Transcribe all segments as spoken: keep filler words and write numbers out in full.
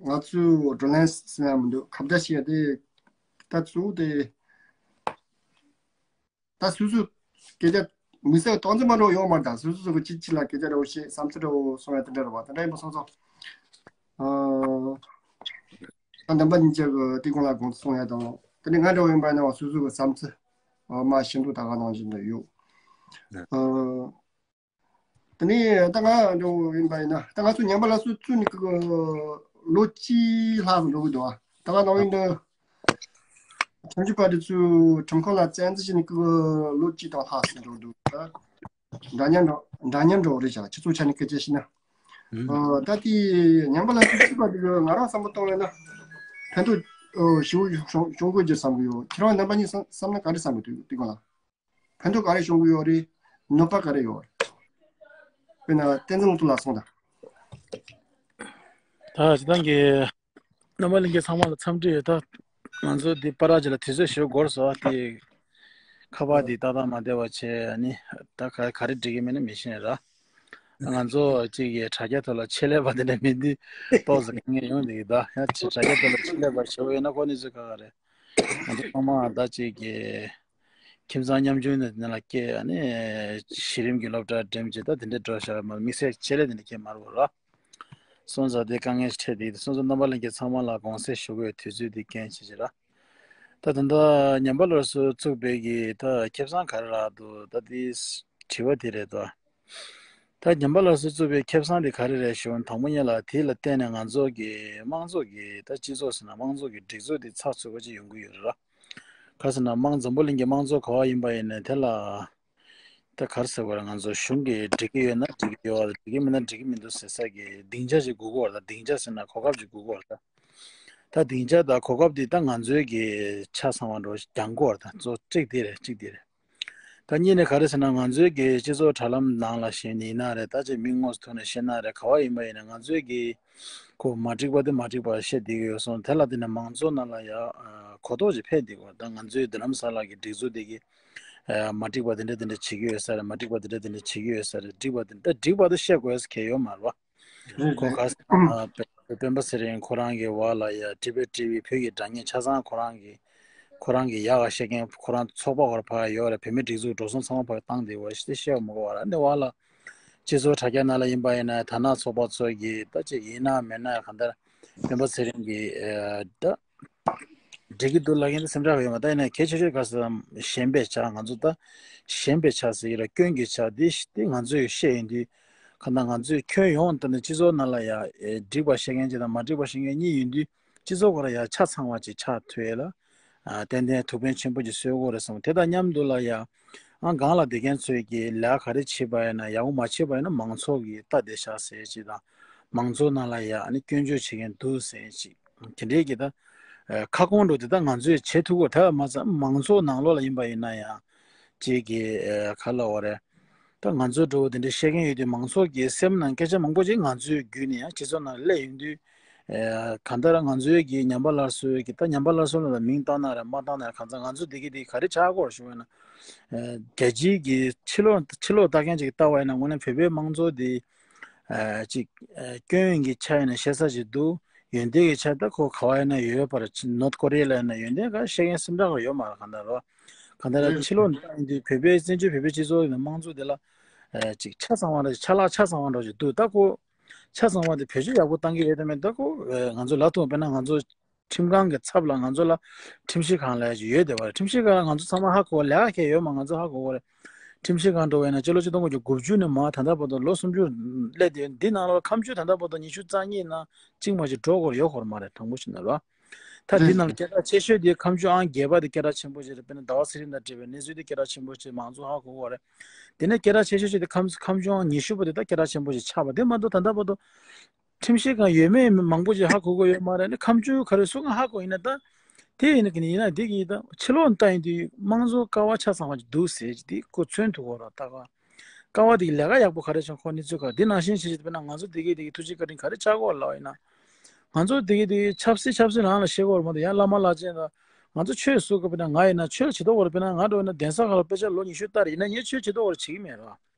ང་ཚོའི་བགྲོ་གླེང་ཟེར་ཡ་མི་འདུག་ཁ་བརྡ་བྱེད་ཡ་དེ་ད་གཙོ་བོ་དེ་ད་སོ་སོའི་སྐད་ཆ་མི་ཟེར་སྟངས་འཛིན་མ་འགྲོ་ཡོང་མ་ད་སོ་སོ་སོ་གི་གཅིག་གཅིག་ལ་སྐད་ཆ་འདྲ་བོ་བཤད་བསམ་ཚུལ་འདྲ་བོ་གསུང་ཡ་དེ་འདྲ་རེད་བ། དེ་འདྲ་ཡིན་པ་སོང་ཙང་ཨ་ད་འདམ་པ་ཉིན་བྱེད་ཀྱི་དེ་གོང་ལ་དགོངས་ཚུལ་གསུང་ཡ་དང་དེ་ནས་ང་འདྲ་བོ་ཡིན་པ་ཡིན་ན་སོ་སོ་གི་བསམ་ཚུལ་ཨ་མ་ཤེས་འདུག་ད་ག་ནང་བཞིན་དུ་ཡོད། ཨ། དེ་ནས་ད་ང་འགྲོ་ཡིན་པ་ཡིན་ན་ད་ང་ཚོ་ཉམས་པ་སླར་གསོ་བཙུགས་ནས་ཀྱི་ལོ་གཅིག་ལྷག་འགྲོ་གི་འདུག་ཨ་ད་ང་ནང་བཞིན་དུ་ཁྲིམས་ཞིབ་པ་དེ་ཚོའི་ཁྲིམས་ཁང་ལ་བཙན་འཛུལ་བྱས་ནས་ཀྱི་ལོ་གཅིག་དང་ལྷག་ཙམ་འགྲོ་གི་འདུག་ད་འདྲ་མཉམ་འགྲོ་འདྲ་མཉམ་འགྲོ་རེད་བཞག་སྤྱི་ཚོགས་ཆ་ནས་སྐད་ཆ་བཤད་ན། ཨ་ད་དེ་ཉམས་པ་སླར་གསོ་བཙུགས་པ་དེ་གི་ང་རང་བསམ་བློ་གཏོང་བས་ན་ཕན་ཐོགས་ཞེ་པོ་བྱུང་དགོས་ཀྱི་བསམ་གི་ཡོད། ཁྱེད་རང་རྣམ་པ་གཉིས་བསམ་བསམ་ན་ག་རེ་བསམ་གི་འདུག་དེ་སྒང་ལ། ཕན་ཐོགས་ག་རེ་བྱུང་གི་ཡོད་རེད། གནོད་པ་ག་རེ་ཡོད་རེད། དཔེར་ན་བསྟན་འཛིན་ལུང་རྟོགས་ལགས་གསུངས་དང་། ད་སྤྱིར་བཏང་གི་རྣམ་པ་ལྷན་རྒྱས་ཚང་མ་ལ་འཚམས་འདྲི་ཡོད། ད་ང་ཚོ་འདི་པར་ར་ཅིག་ལ་དུས་ཚོད་ཞེ་པོ་འགོར་སོང་། དེ་ཁ་པར་འདི་ཏག་ཏག་མ་བསྡད་པ་བྱས་ནི་ད་ག་ག་རེ་འགྲིག་གི་མིན་ན་མི་ཤེས་ར། ང་ཚོ་གཅིག་གི་དྲ་རྒྱ་ཐོག་ལ་ཆེད་ལས་པ་དེ་འདྲ་མིན་དུས་ཏོག་ཙམ་དཀའ་ངལ་ཡོང་འདུག་ད་ཡང་དྲ་རྒྱ་ཐོག་ལ་ཆེད་ལས་པ་ཞེ་པོ་ཡོད་ན་ཁོ་གནས་ཚུལ་ཁག་ཁག་རེད། ང་ཚོ་ཚང་མ་ད་ཅིག་གི་ཁྱིམ་ཚང་ཉམ་ཆུང་ནས་ནང་ལ་སྐྱེས་ཨ་ནི་གཞི་རིམ་གྱི་སློབ་གྲྭ་འགྲིམ་བྱས་ད་དེ་འདྲའི་འགྲོ་བཞག་མ་དམིགས་བསལ་ཆེད་ལས་དེ་འདྲ་ཁྱེད་མ་རེད་ར། སོང་ཙང་དེ་དཀའ་ངལ་འཕྲད་དེ་སོང་ཙང་རྣམ་པ་ལྷན་རྒྱས་ཚང་མ་ལ་དགོངས་སེལ་ཞུ་དགོས་དུས་ཚོད་དེ་རྐྱེན་བྱས་བྱས་ར། ད་ད་ལྟ་ཉམས་པ་སླར་གསོ་བཙུགས་པའི་གི་ད་ཁེ་བཟང་ག་རེ་རག་འདུག་ད་དེ་དྲི་བ་དེ་རེད་དོ། ད་ཉམས་པ་སླར་གསོ་བཙུགས་པའི་ཁེ་བཟང་དེ་ག་རེ་རེད་ཞུ་ན་དང་པོ་ཉིད་ལ་དེ་ལ་བརྟེན་ནས་ང་ཚོ་གི་དམངས་གཙོ་གི་ད་སྤྱི་ཚོགས་ཟེར་ན་དམངས་གཙོ་གི་སྒྲིག་འཛུགས་དེ་ཚགས་ཚུད་པ་ཅིག་ཡོང་གི་ཡོད་རེད་ར། ག་ཟེར་ན་དམངས་འཛམ་བུ་གླིང་གི་དམངས་གཙོ་ག་བ་ཡིན་པ་ཡིན་ནའི་དེ་ལ་ད་ག་རེ་ཟེར་དགོས་རེད། ང་ཚོ་གཞུང་གིས་འགྲིག་གི་ཡོད་ན་འགྲིག་གི་ཡོད་རེད། འགྲིག་གི་མིན་ན་འགྲིག་གི་མི་འདུག་ཟེར་ས་གི་སྡིངས་ཆ་ཅིག་དགོས་ཀྱི་ཡོད་རེད། སྡིངས་ཆ་ཟེར་ན་གོ་སྐབས་ཅིག་དགོས་ཀྱི་ཡོད་རེད། ད་སྡིངས་ཆ་དང་གོ་སྐབས་དེ་ད་ང་ཚོའི་གི་ཆ་ཚང་བ་འགྲོ་རྒྱང་དགོས་རེད། ད་གཙོ་གཅིག་དེ་རེད། གཅིག་དེ་རེད། ད་གཉིས་ནས་ག་རེ་ཟེར་ན་ང་ཚོའི་གི་སྤྱི་ཚོགས་དྲ་ལམ་ནང་ལ་ཞེན་ཡིན་ན་རེད། ད་ཅིག་མི་དངོས་སུ་ཐུག་ནས་བཤད་ན་རེད། ག་བ་ཡིན་པ་ཡིན་ན་ང་ཚོའི་གི་ཁོ་མ་འགྲིག་པ་དེ་མ་འགྲིག་པ་བཤད་བསྡད་ཀྱི་ཡོད་སོང་། དེ་ལ་བརྟེན་ནས་མང་ཚོགས་ནང་ལ་ཡ་གོ་རྟོགས་ཅིག་འཕེལ་བསྡད་ཀྱི་ཡོད། ད་ང་ཚོའི་མདུན་ལམ་གསར་ལག་གི་སྒྲིག་འཛུགས་དེ་གི་མ་འགྲིག་པ་དེ་འདྲ་དེ་འདྲ་བྱེད་ཀྱི་ཡོད་ས་རེད། མ་འགྲིག་པ་དེ་འདྲ་དེ་འདྲ་བྱེད་ཀྱི་ཡོད་ས་རེད། འགྲིག་པ་དེ་འདྲ་འགྲིག་པ་དེ་བཤད་དགོས་ས་གལ་ཡོད་མ་རེད་བ། རེད་ཁོ་རེད། ག་ས་སྤེན་པ་ཚེ་རིང་ཁོ་རང་གི་བར་ལ་ཡ་ཊི་བེཊ་ཊི་བི་བོད་ཀྱི་དྲ་བརྙན་ཆ་ཚང་ཁོ་རང་གི་ཁོ་རང་གི་ཡག་ག་བཤད་མཁན་ཁོ་རང་ཚོགས་པ་ཁོ་ར་ཕར་ཡོད་རེད། བོད་མི་སྒྲིག་འཛུགས་འགྲོ་སོང་ཚང་མ་ཕར་བཏང་བསྡད་ཡོད་རེད། དེ་བཤད་མི་དགོས་པ་ར། འདི་བར་ལ་སྤྱི་ཚོགས་དྲ་རྒྱ་ནང་ལ་ཡིན་པ་ཡིན་ན་དར་ནག་ཚོགས་པ་ཚོ་གི་ད་ཅིག་ཡིན་ན་མིན་ན་གང་ལྟར་སྤེན་པ་ཚེ་རིང་གི་ད་འགྲིག་གི་འདུག་ལབ་མཁན་དེ་སེམས་ཁྲལ་ཡོད་མ། ད་ཡིན་ན་གལ་ཆེ་ཤོས་ག་ཟེར་ན་ཞེན་པའི་ཆ། ང་ཚོ་ད་ཞེན་པའི་ཆ་ཟེར་གྱི་ར། སྐྱོན་གྱི་ཆ་འདི་འདི་ང་ཚོས་བཤད་ཡོང་དུས་གང་ལྟར་ང་ཚོས་ཁྱོན་ཡོངས་ད་ནི་སྤྱི་ཚོགས་ནང་ལ་ཡ་ཨེ་འགྲིག་པ་བཤད་མཁན་ཅིག་དང་མ་འགྲིག་པ་བཤད་མཁན་གཉིས་ཡོང་དུས་སྤྱི་ཚོགས་ཁོ་ར་ཡ་ཆ་ཚང་བ་ཅིག་ཆགས་ཐུབ་ཡས་ལ་ཨ་ཏན་ཏན་ཐུགས་ཕན་ཆེན་པོ་ཅིག་གསོས་ཀྱི་ཡོད་རེད་བསམ། དེ་དང་མཉམ་དུ་ལ་ཡ་ཨང་སྒང་ལ་བསྡད་མཁན་ཚོས་ཀྱི་ལས་ཀ་ག་རེ་བྱེད་པ་ཡིན་ན་ཡག་པོ་མ་བྱེད་པ་ཡིན་ན་མང་ཚོགས་ཀྱིས་ལྟ་བསྡད་ཤག་ཟེར་ཅིག་དང་། མང་ཚོགས་ནང་ལ་ཡ་ཨ་ནི་སྐྱོན་བརྗོད་བྱེད་མཁན་འདུག་ཟེར་ཅིག་དེ་འདྲའི་གི་ད་ཨ་ཁ་སྐོང་འགྲོ་དེ་ད་ང་ཚོས་བྱེད་ཐུབ་ཀྱི་ཡོད་རེད་མ་ཚད་མང་ཚོགས་ནང་ལོགས་ལ་ཡིན་པ་ཡིན་ན་ཡང་ཅིག་གི་ཨ་ག་ལབ་དགོས་རེད། ད་ང་ཚོའི་འགྲོ་བ་དེ་འདྲ་བཤད་མཁན་ཡོད་དུས་མང་ཚོགས་ཀྱི་སེམས་ནང་སྐད་ཆ་མང་པོ་ཅིག་ང་ཚོའི་བརྒྱུད་ནས་ཡང་སྤྱི་ཚོགས་ནང་སླེབས་ཡོང་དུས་ཨ་གང་ལྟར་ང་ཚོའི་གི་ཉམས་པ་སླར་གསོའི་གི་ད་ཉམས་པ་སླར་གསོ་ལ་མིང་བཏགས་ན་རེད་མ་བཏགས་ན་རེད། གང་ལྟར་ང་ཚོ་འདི་གི་འདི་ག་རེ་ཆགས་ཀྱི་ཡོད་རེད་ཞུ་བ་ཡིན་ན་ཨ་རྒྱལ་སྤྱིའི་གི་ཕྱི་ལོགས་ཕྱི་ལོགས་ལྟ་མཁན་ཅིག་ལྟ་བ་ཡིན་ན་དངོས་གནས་བོད་པའི་དམངས་གཙོ་འདི་ཨ་ཅིག་ཨ་སྐྱོན་གྱི་ཆ་ཡིན་ན་བཤད་ས་ཅིག་འདུག་ཡོན་ཏན་གྱི་ཆ་ད་ཁོ་ག་བ་ཡིན་ན་ཡོད་པར་ནོར་ཐ་ཀོ་རི་ཡ་ལ་ཡིན་ན་ཡོན་ཏན་ག་བཤད་མཁན་སེམས་ཁྲལ་ཡོད་མ་རེད། གང་ལྟར་རོ། གང་ལྟར་ཕྱི་ལོགས་ནས་ཡིན་དུས་བོད་པའི་བཙན་བྱོལ་བོད་པའི་སྤྱི་ཚོགས་ཀྱི་དམངས་གཙོ་དེ་ལ་ཨ་ཅིག་ཆ་ཚང་བ་འདྲ་ཅིག་ཆ་ལག་ཆ་ཚང་བ་འདྲ་ཅིག་འདུག་ད་ཁོ་ཆ་ཚང་བ་དེ་བེད་སྤྱོད་ཡག་པོ་བཏང་གི་ཡོད་དམ་མེད་ད་ཁོ་ཨ་ང་ཚོ་ལབ་ཐུབ་དཔེར་ན་ང་ཚོ། ཁྲིམས་ཁང་གི་ཚབ་ལ་ང་ཚོ་ལ་ཁྲིམས་ཞིབ་ཁང་ལབ་ཡག་ཅིག་ཡོད་བསྡད་པ་རེད། ཁྲིམས་ཞིབ་ཁང་ལ་ང་ཚོ་ཚང་མ་ཧ་གོ་བ་ལས་ཀ་གང་ཡང་ཡོད་མ་ང་ཚོ་ཧ་གོ་གི་རེད། ཁྲིམས་ཞིབ་ཁང་འགྲོ་བ་ཡིན་ན་སྤྱི་ལོ་ཆིག་སྟོང་དགུ་བརྒྱ་དགུ་བཅུ་ནས་མར་ད་ལྟ་བར་དུ་ལོ་སུམ་ཅུ་སླེབས་བསྡད་ཡོད། འདི་ནང་ལ་ཁ་མཆུ་ད་ལྟ་བར་དུ་ཉི་ཤུ་རྩ་གཉིས་ནང་གཅིག་མ་གཅིག་འགྲོ་དགོས་ཡོད་སྐོར་མ་རེད། དྲང་པོ་བཤད་ན་རོ། ད་འདི་ནང་ལ་སྐད་གྲགས་ཆེ་ཤོས་དེ་ཁ་མཆུ་ཨང་བརྒྱད་པ་དེ་སྐད་གྲགས་ཆེན་པོ་ཅིག་རེད། དཔེར་ན་ཟླ་བ་ཚེ་རིང་དང་འབྲེལ་བའི་གནས་ཚུལ་དེ་སྐད་གྲགས་ཆེན་པོ་ཅིག་མང་ཚོགས་ཧ་གོ་གི་རེད། དེ་ནས་སྐད་གྲགས་ཆེ་ཤོས་ཅིག་དེ་ཁ་ཁ་མཆུ་ཨང་ཉི་ཤུ་པ་དེ་ད་སྐད་གྲགས་ཆེན་པོ་ཅིག་ཆགས་པ་དེ་མ་གཏོགས་ད་ལྟ་བར་དུ་ཁྲིམས་ཞིབ་ཁང་ཡོད་མེད་མང་པོ་ཅིག་ཧ་གོ་གི་ཡོད་མ་རེད། ཨ་ནི་ཁ་མཆུ་ག་རེ་སུ་གང་ཧ་གོ་ཡིན་ན་ད་དེ་ཡིན་ན་གི་ནི་ཡིན་ན་འདི་གི་ད་ཕྱི་ལོགས་ལྟ་ཡིན་དུས་དམངས་གཙོ་ཀ་བ་ཆ་ཚང་བ་ཅིག་འདུག་ཟེར་ཅིག་དེ་ཁོ་མཚོན་ཐུབ་ཀྱི་ཡོད་རེད། ད་ཀ་བ་དེ་གི་ལས་ཀ་ཡག་པོ་ག་རེ་བྱུང་ཁོ་གནས་ཚུལ་ག་རེ་འདི་ནང་བཞིན་བྱེད་ཅིག་དཔེར་ན་ང་ཚོ་འདི་གི་འདི་གི་ཐུགས་རྗེ་བཀའ་དྲིན་ག་རེ་ཆགས་ཀྱི་ཡོད་ལབ་པ་ཡིན་ན། ང་ཚོ་འདི་གི་འདི་གི་ཆབ་སྲིད་ཆབ་སྲིད་རང་ལ་བཤད་ཀྱི་ཡོད་རེད་མ་གཏོགས་ཡང་བླ་མ་བླ་ཆེན་དང་ང་ཚོ་ཆོས་སུ་དགོས་པ་ན་ང་ཡིན་ན་ཆོས་བྱེད་མདོག་ཁ་པོ་རེད། དཔེར་ན་ང་འདྲ་བོ་ཡིན་ན་གདན་ས་ཁག་ལ་དཔེ་ཆ་ལོ་ཉི་ཤུ་ལྟར་ཡིན་ན་ངས་ཆོས་བྱེད་མདོག་ཁ་པོ་བྱེད་ཀྱི་མེད་ར།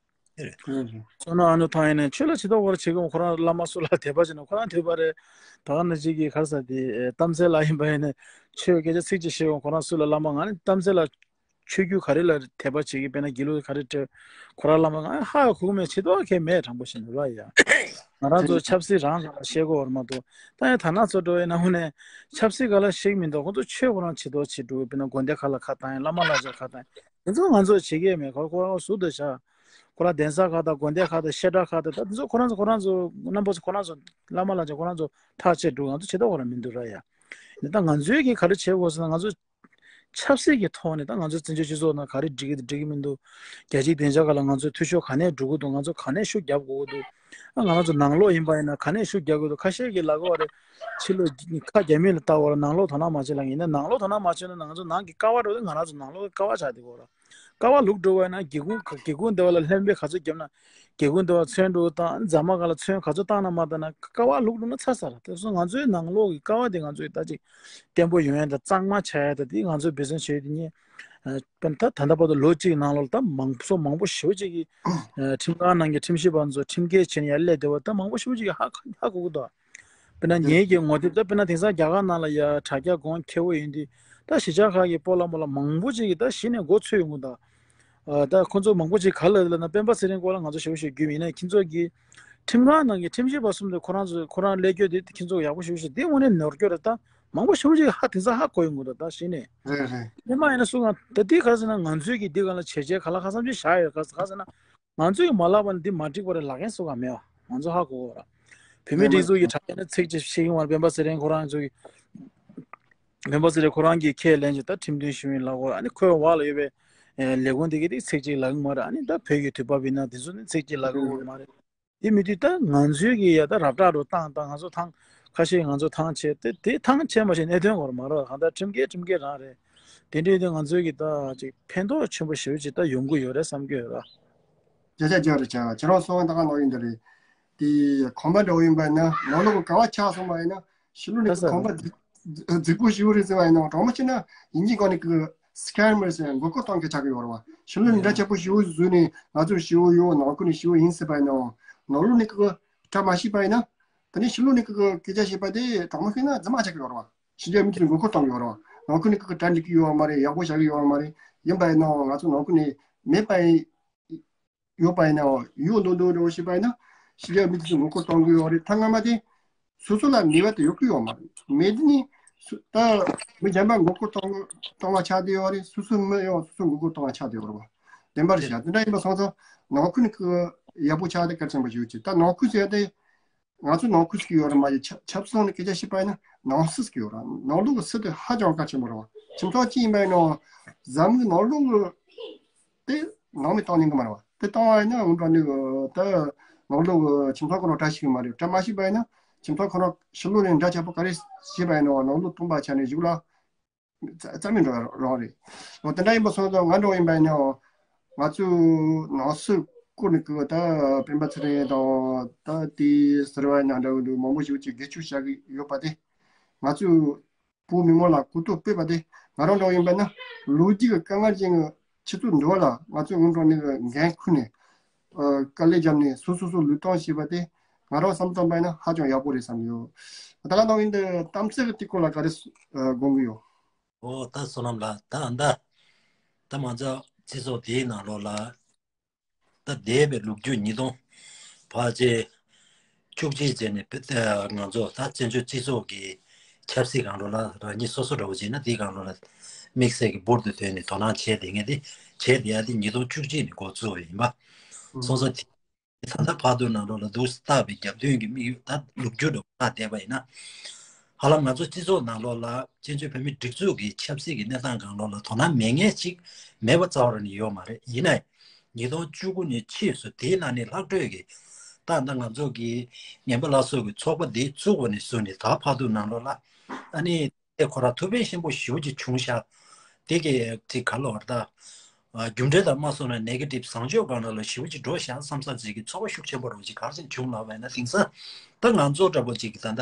དེ་རེད། ཨུ་ཧུ། བསོད་ནམས་ཨ་ནུ་ཐང་ཡིན་ནས་ཆོས་ལ་ཇི་ལྟར་བར་བྱེད་ཀྱང་ཁོ་རང་བླ་མ་སུ་ལ་དད་པ་བྱས་ན་ཁོ་རང་དད་པ་རེད། ད་ག་ནང་བཞིན་གྱི་ག་རེ་ཟེར་དེ་གཏམ་ཚེ་ལ་ཡིན་པ་ཡིན་ནས་ཆོས་སྐད་ཆ་ཚིག་གཅིག་བཤད་ཀྱང་ཁོ་རང་སུ་ལ་བླ་མ། ང་ནི་གཏམ་ཚེ་ལ་ཆོས་བརྒྱུད་ག་རེ་ལ་དད་པ་བྱེད་ཀྱི། དཔེར་ན་དགེ་ལུགས་ག་རེ་སྤྲད་ཁོ་རང་བླ་མ། ང་ཧ་གོ་གི་མེད། ཇི་ལྟར་བར་གལ་མེད། དྲང་པོ་བཤད་ན་ར་ཡ། ང་རང་ཚོ་ཆབ་སྲིད་རང་རང་ལ་བཤད་དགོས་བར་མ་གཏོགས། ད་ཡང་ཐ་ན་ཚོ་འགྲོ་བའི་ནང་ནས་ཆབ་སྲིད་ག་ལ་བཤད་ཀྱི་མི་འདུག་ཁོ་ཚོ་ཆོས་ཁོ་རང་ཇི་ལྟར་བྱེད་འགྲོ་གི། དཔེར་ན་དགོན་སྡེ་ཁག་ལ་ཁ་བཏང་ཡ། བླ་མ་ལ་ཇ་ཁ་བཏང་ཡ། དེ་ཚོ་ང་ཚོ་བྱེད་ཀྱི་མེད། ཁོ་ཁོ་རང་ཟུར་དུ་བཞག་ཁོ་རང་གདན་ས་ཁག་དང་དགོན་སྡེ་ཁག་དང་བཤད་གྲྭ་ཁག་དང་། ད་དེ་ཚོ་ཁོ་རང་ཚོ་ཁོ་རང་ཚོ་རྣམ་པ་ཚོ་ཁོ་རང་ཚོ་བླ་མ་ལ་ཅིག་ཁོ་རང་ཚོ་ཐག་བཅད་འགྲོ། ང་ཚོ་བྱེད་ཐབས་ཁོ་རང་མི་འདུག་ར་ཡ། ད་ང་ཚོའི་གི་ག་རེ་བྱེད་དགོས་ཟེར་ན། ང་ཚོ་ཆབ་སྲིད་ཀྱི་ཐོག་ནས་ད་ང་ཚོ་བཙན་བྱོལ་སྤྱི་ཚོགས་ནང་ག་རེ་འགྲིག་གི་འདུག་འགྲིག་གི་མི་འདུག་རྒྱལ་སྤྱིའི་སྡིངས་ཆ་ཁག་ལ་ང་ཚོའི་འཐུས་ཤོར་ག་ནས་འགྲོ་གི་འདུག་ང་ཚོ་ག་ནས་ཤུགས་རྒྱབ་དགོས་ཀྱི་འདུག་ཨ། ང་རང་ཚོ་ནང་ལོགས་ཡིན་པ་ཡིན་ན་ག་ནས་ཤུགས་རྒྱག་དགོས་འདུག་ཁ་ཤས་ཀྱིས་ལབ་ཀྱི་ཡོད་རེད། ཕྱི་ལོགས་ཀྱི་ཁ་རྒྱ་མི་ལ་ལྟ་བར་ནང་ལོགས་དོ་སྣང་མ་བྱེད་ལབ་ཡིན་ན། ནང་ལོགས་དོ་སྣང་མ་བྱེད་ན་ང་ཚོ་ནང་གི་ཀ་བ་འགྲོ་དུས་ང་རང་ཚོ་ནང་ལོགས་ཀྱི་ཀ་བ་ཆགས་བསྡད་ཀྱི་ཡོད་རེད། ཀ་བ་ལུག་འགྲོ་བ་ན་སྒེའུ་ཁུང་སྒེའུ་ཁུང་དེ་བ་ལ་ལྷན་པས་ག་ཚོད་བརྒྱབ་ན་སྒེའུ་ཁུང་དེ་བ་ཚོན་འགྲོ་དང་རྫ་མ་ག་ལ་ཚོན་ག་ཚོད་བཏང་ན་མ་བཏང་ན་ཀ་བ་ལུག་འགྲོ་ན་ཚར་ཚར་ར། དེ་སོང་ང་ཚོའི་ནང་ལོགས་ཀྱི་ཀ་བ་དེ་ང་ཚོས་ད་ཅིག་བརྟན་པོ་ཡོང་ཡ་དང་གཙང་མ་ཆགས་ཡ་དང་དེ་ང་ཚོས་འབད་བརྩོན་བྱས་ཡོད་དེ་ཉིད། ཨ། དཔེར་ན་ད་ད་ལྟ་བར་དུ་ལོ་གཅིག་ནང་ལོགས་ལ་ད་མང་ཚོགས་མང་པོ་ཞེ་པོ་ཅིག་གིས་ཨ་ཁྲིམས་ཁང་ནང་གི་ཁྲིམས་ཞིབ་པ་ཚོ་ཁྲིམས་འགལ་བྱས་ནས་ཡར་སླེབས་བསྡད་པ་ད་མང་པོ་ཞེ་པོ་ཅིག་གིས་ཧ་ཧ་གོ་གི་འདུག་དཔེར་ན་ངེད་ཀྱི་ངོ་དེབ་ད་དཔེར་ན་དེང་སང་རྒྱ་གར་ནང་ལ་ཡ་དྲ་རྒྱ་གོང་ཁེ་པོ་ཡིན་དུས་ད་གཞིས་ཆགས་ཁག་གི་སྤོ་ལགས་མོ་ལགས་མང་པོ་ཅིག་གིས་ད་གཞི་ནས་མགོ་ཚོས་ཡོང་གི་འདུག་ཨ། ད་ཁོ་ཚོ་མང་པོ་ཅིག་ག་ལ་ལབ་ན་སྤེན་པ་ཚེ་རིང་སྐོར་ལ་ང་ཚོ་ཞེ་པོ་ཞིག་རྒྱུས་མེད་ན་ཁྱེད་ཚོ་གི་ཁྲིམས་ཁང་ནང་གི་ཁྲིམས་ཞིབ་པ་གསུམ་དེ་ཁོ་རང་ཚོ་ཁོ་རང་ཀླད་སྐྱོ་དེ་ཁྱེད་ཚོ་ཡག་པོ་ཞེ་པོ་ཞིག་དེ་དངོས་གནས་ནོར་སྐྱོ་རེད། ད་མང་པོ་ཞེ་པོ་ཅིག་ཧ་དེང་སང་ཧ་གོ་ཡོང་གི་འདུག་ད་གཞི་ནས་རེད་རེད། སྔོན་མ་ཡིན་ན་སུ་གང་ད་དེ་ག་རེ་ཟེར་ན་ང་ཚོས་ཀྱི་འདི་ག་ལ་བྱས་རྗེས་ག་ལ་ཁ་བསམ་ཅིག་བཞག་ཡོད། ག་ག་ཟེར་ན་ང་ཚོས་ཀྱི་མ་ལབ་པ་ན་འདི་མ་འགྲིག་པ་རེད་ལབ་མཁན་སུ་གང་མེད་པ་ང་ཚོ་ཧ་གོ་གི་ར། བོད་མིའི་སྒྲིག་འཛུགས་ཀྱི་དྲ་རྒྱ་ནས་ཚིག་གཅིག་བཤད་ཀྱི་མ་རེད། སྤེན་པ་ཚེ་རིང་ཁོ་རང་ཚོ་གི་སྤེན་པ་ཚེ་རིང་ཁོ་རང་གིས་ཁས་ལེན་བྱས་ད་ཁྲིམས་མཐུན་ཞུ་ཡིན་ལབ་ཀྱི་ཡོད་རེད། ཨ་ནི་ཁོའི་འོག་ལ་ཡོད་པའི་ཨེ་ལས་ཁུངས་དེ་གིས་དེ་ཚིག་གཅིག་ལབ་ཀྱི་མ་རེད། ཨ་ནི་ད་བོད་ཀྱི་དུས་བབ་ཡིན་ན་དེ་ཚོ་ནི་ཚིག་གཅིག་ལབ་ཀྱི་ཡོད་མ་རེད། དེ་མི་དུས་ད་ང་ཚོའི་གི་ཡ་ད་རབ་དྲག་རུ་བཏང་བཏང་ང་ཚོ་ཐང་ཁ་ཤས་ང་ཚོ་ཐང་ཆད་དེ་དེ་ཐང་ཆད་མ་ཤེས་གནད་དོན་གོ་ར་མ་རེད། གང་ལྟར་ཁྲིམས་འགལ་ཁྲིམས་འགལ་རང་རེད། དེ་འདྲའི་དེ་ང་ཚོའི་གི་ད་ཅིག་ཕན་ཐོགས་ཆེན་པོ་ཞེ་པོ་ཅིག་ད་ཡོང་གི་ཡོད་རེད་བསམ་གྱི་ཡོད་ར། བརྒྱ་ཆ་བརྒྱ་རེད་ཆ་ཁྱེད་རང་གསུང་བ་ད་ག་ནང་ཡིན་ད་རེད། དེ་གོམ་པ་འདྲ་བོ་ཡིན་པ་ན་ནང་ལོགས་ཀྱི་ཀ་བ་ཆག་སོང་བ་ཡིན་ན་ཕྱི་ལོགས་ནས་ཀྱི་གོམ་པ་རྫིག་རྫིག་པོ་ཞེ་པོ་རེད་ཟེར་བ་ཡིན་ན་དྲང་མོ་བྱས་ན་ཡིན་གཅིག་གོ་ནས་ཀྱི་སི་ཀེམ་མར་ཟེར་མགོ་སྐོར་གཏོང་མཁན་ཆགས་ཀྱི་ཡོད་རེད་བ། ཕྱི་ལོགས་ནས་འདྲ་ཆགས་པོ་ཞེ་པོ་བཟོས་ནས་ང་ཚོར་ཞེ་པོ་ཡོད་ནང་ཁུལ་ནས་ཞེ་པོ་ཡིན་ཟེར་བ་ཡིན་ན་ནང་ལོགས་ནས་ཀྱི་གྲ་མ་ཤེས་པ་ཡིན་ན་ད་ནི་ཕྱི་ལོགས་ནས་ཀྱི་སྐད་ཆ་བཤད་པ་དེ་དྲང་མོ་བཤད་ན་རྫུན་མ་ཆགས་ཀྱི་ཡོད་རེད་བ། ཕྱི་རྒྱལ་མི་དེ་ཚོ་མགོ་སྐོར་གཏོང་གི་ཡོད་རེད་བ། ནང་ཁུལ་ནས་ཀྱི་གྲ་འགྲིག་གི་ཡོད་མ་རེད། ཡག་པོ་བྱ་གི་ཡོད་མ་རེད། ཡིན་པ་ཡིན་ན་ང་ཚོ་ནང་ཁུལ་ནས་མེད་པ་ཡིན། ཡོད་པ་ཡིན་ནའང་ཡོད་མདོག་མདོག་འདྲ་བོ་བྱས་པ་ཡིན་ན་ཕྱི་རྒྱལ་མི་དེ་ཚོས་ངོ་རྒོལ་གཏོང་གི་ཡོད་རེད། ཐ་སྔ་མ་དེ་སོ་སོ་ལ་ནུས་པ་དེ་ཡོད་ཀྱི་ཡོད་མ་རེད། མེད་དེ་ནི་སུ་ད་མི་གཞན་པ་ངོ་རྒོལ་གཏོང་གཏོང་བ་ཆགས་བསྡད་ཡོད་རེད། སོ་སོའི་མི་ཡང་སོ་སོ་ངོ་རྒོལ་གཏོང་བ་ཆགས་བསྡད་ཡོད་རེད་བ། བདེན་པར་བཤད་དེ་འདྲ་ཡིན་པ་སོང་ཙང་ནང་ཁུལ་གྱི་ཡག་པོ་ཆགས་དེ་གལ་ཆེན་པོ་ཞིག་ཡོད་ཅིག་ད་ནང་ཁུལ་ཟེར་དེ། ང་ཚོ་ནང་ཁུལ་ཟེར་གྱི་ཡོད་རེད་མ་གཞི་ཆབ་ཆབ་སྲིད་ནང་ནས་སྐད་ཆ་བཤད་པ་ཡིན་ན་ནང་སྲིད་ཟེར་གྱི་ཡོད་རེད། ནང་ལོགས་ཀྱི་སྲིད་དེ་ཧ་ཅང་གལ་ཆེན་པོ་རེད་བ། ཁྱིམ་ཚང་གཅིག་ཡིན་པ་ཡིན་ནའང་འཛམ་བུའི་ནང་ལོགས་ཀྱི་དེ་ནང་མི་གཏོང་ཉན་གྱི་མ་རེད་བ། དེ་གཏོང་བ་ཡིན་ན་འོན་ཀྱང་ནི་ད་ནང་ལོགས་ཀྱི་ཁྱིམ་ཚང་ཁོ་རང་གྲ་ཞིག་གི་མ་རེད། གྲ་མ་ཞིག་པ་ཡིན་ན་ཁྱིམ་ཚང་ཁོ་རང་ཕྱི་ལོགས་ནས་འདྲ་ཆགས་པོ་ག་རེ་བྱས་པ་ཡིན་ནའང་ནང་ལོགས་སྟོང་པ་ཆགས་ནས་གཞུག་ལ། རྩ་རྩ་མེད་འགྲོ་རང་རེད། འོ་དེ་འདྲ་ཡིན་པ་སོང་ཙང་ང་འདྲ་བོ་ཡིན་པ་ཡིན་ནའང་ང་ཚོའི་ནང་སྲིད་སྐོར་ནས་ཀྱི་ད་སྤེན་པ་ཚེ་རིང་དང་ད་དེ་ཟེར་བ་ཡིན་ན་འདྲ་བོ་འདུག་མང་པོ་ཞིག་ཅིག་སྒེར་གཅོད་བྱ་གི་ཡོད་པ་དེ་ང་ཚོའི་བོད་མི་མང་ལ་གོ་རྟོགས་སྤེལ་བ་དེ་ང་རང་འདྲ་བོ་ཡིན་པ་ན་ལོ་རྒྱུས་ཀྱི་དཀའ་ངལ་ཅན་གྱི་ཆུ་ཚོད་འདྲ་བ་ལ་ང་ཚོའི་སྔོན་འགྲོ་ནས་འགན་ཁུར་ནས་དཀའ་ལས་བརྒྱབ་ནས་སོ་སོ་སོ་ལུས་སྟོང་བྱས་པ་དེ་ང་རང་བསམ་བསམ་པ་ཡིན་ན་ཧ་ཅང་ཡག་པོ་རེད་བསམ་ཡོད། ད་ག་ནང་བཞིན་དུ་གཏམ་ཚེགས་ཀྱི་སྐོར་ལ་ག་རེ་དགོངས་ཀྱི་ཡོད། ཨོ་ད་བསོད་ནམས་ལགས། ད་ཨ་ད་ད་མ་ཚད་སྤྱི་ཚོགས་དེའི་ནང་ལོགས་ལ་ད་འདས་པའི་ལོ་རྒྱུས་ཉིས་སྟོང་ཕལ་ཆེར་བཅུ་གཅིག་བྱས་ནས་ང་ཚོ་ད་བཙན་བྱོལ་སྤྱི་ཚོགས་ཀྱི་ཆབ་སྲིད་སྒང་ལོགས་ལ་རང་ཉིད་སོ་སོ་འདྲ་བོ་བྱས་ན་དེའི་སྒང་ལོགས་ལ་དམིགས་བསལ་གྱི་འབུར་དུ་ཐོན་ནས་དོ་སྣང་བྱས་བསྡད་མཁན་དེ་བྱས་བསྡད་ཡ་དེ་ཉིས་སྟོང་བཅུ་གཅིག་ནས་འགོ་བཙུགས་པ་ཡིན་པ་སོང་ཙང་དེ། ད་ལྟ་བར་དུ་ནང་ལོགས་ལ་འདུག་སེ་བལྟས་པའི་རྒྱབ་མདུན་གྱི་དམིགས་ཡུལ་ད་ལོ་རྒྱུས་འདྲ་བོ་ལ་བལྟས་པ་ཡིན་ན། ཧ་ལམ་ང་ཚོ་སྤྱི་ཚོགས་ནང་ལོགས་ལ་བཙན་བྱོལ་བོད་མིའི་སྒྲིག་འཛུགས་ཀྱི་ཆབ་སྲིད་ཀྱི་གནས་སྟངས་སྒང་ལོགས་ལ་དོ་སྣང་མེད་མཁན་ཅིག་མེད་པ་རྩ་བ་རང་ནས་ཡོད་མ་རེད། ཡིན་ནའི་ཉིས་སྟོང་བཅུ་དགུ་ནས་ཕྱིས་སུ་དེའི་ནང་ནས་ལྷག་འཕྲོས་ཀྱི་ད་ལྟ་ང་ཚོ་གི་ངན་པ་ལ་སོགས་ཀྱི་ཚོགས་པ་འདི་བཙུགས་པ་ནས་བཟུང་ནས་ད་བར་དུ་ནང་ལོགས་ལ་ཨ་ནི། དེ་ཁོ་རང་ཐུགས་ཕན་ཞེ་པོ་ཞེ་པོ་ཅིག་བྱུང་ཤག་དེ་གའི་དེ་ག་ལ་བར་ད། རྒྱུ་འབྲས་དང་མ་སོང་ན་ནེ་གེ་ཊིབ་བཟང་སྤྱོད་སྒང་ལ་ཞེ་པོ་ཅིག་འགྲོ་ཤག་བསམ་ས་ཅིག་གི་ཚོར་བ་ཤུགས་ཆེན་པོ་རང་ཅིག་ག་རེ་ཟེར་བྱུང་ལབ་པ་ཡིན་ན། དེང་སང་ད་ང་ཚོ་འདྲ་པོ་ཅིག་གི་ད་ལྟ་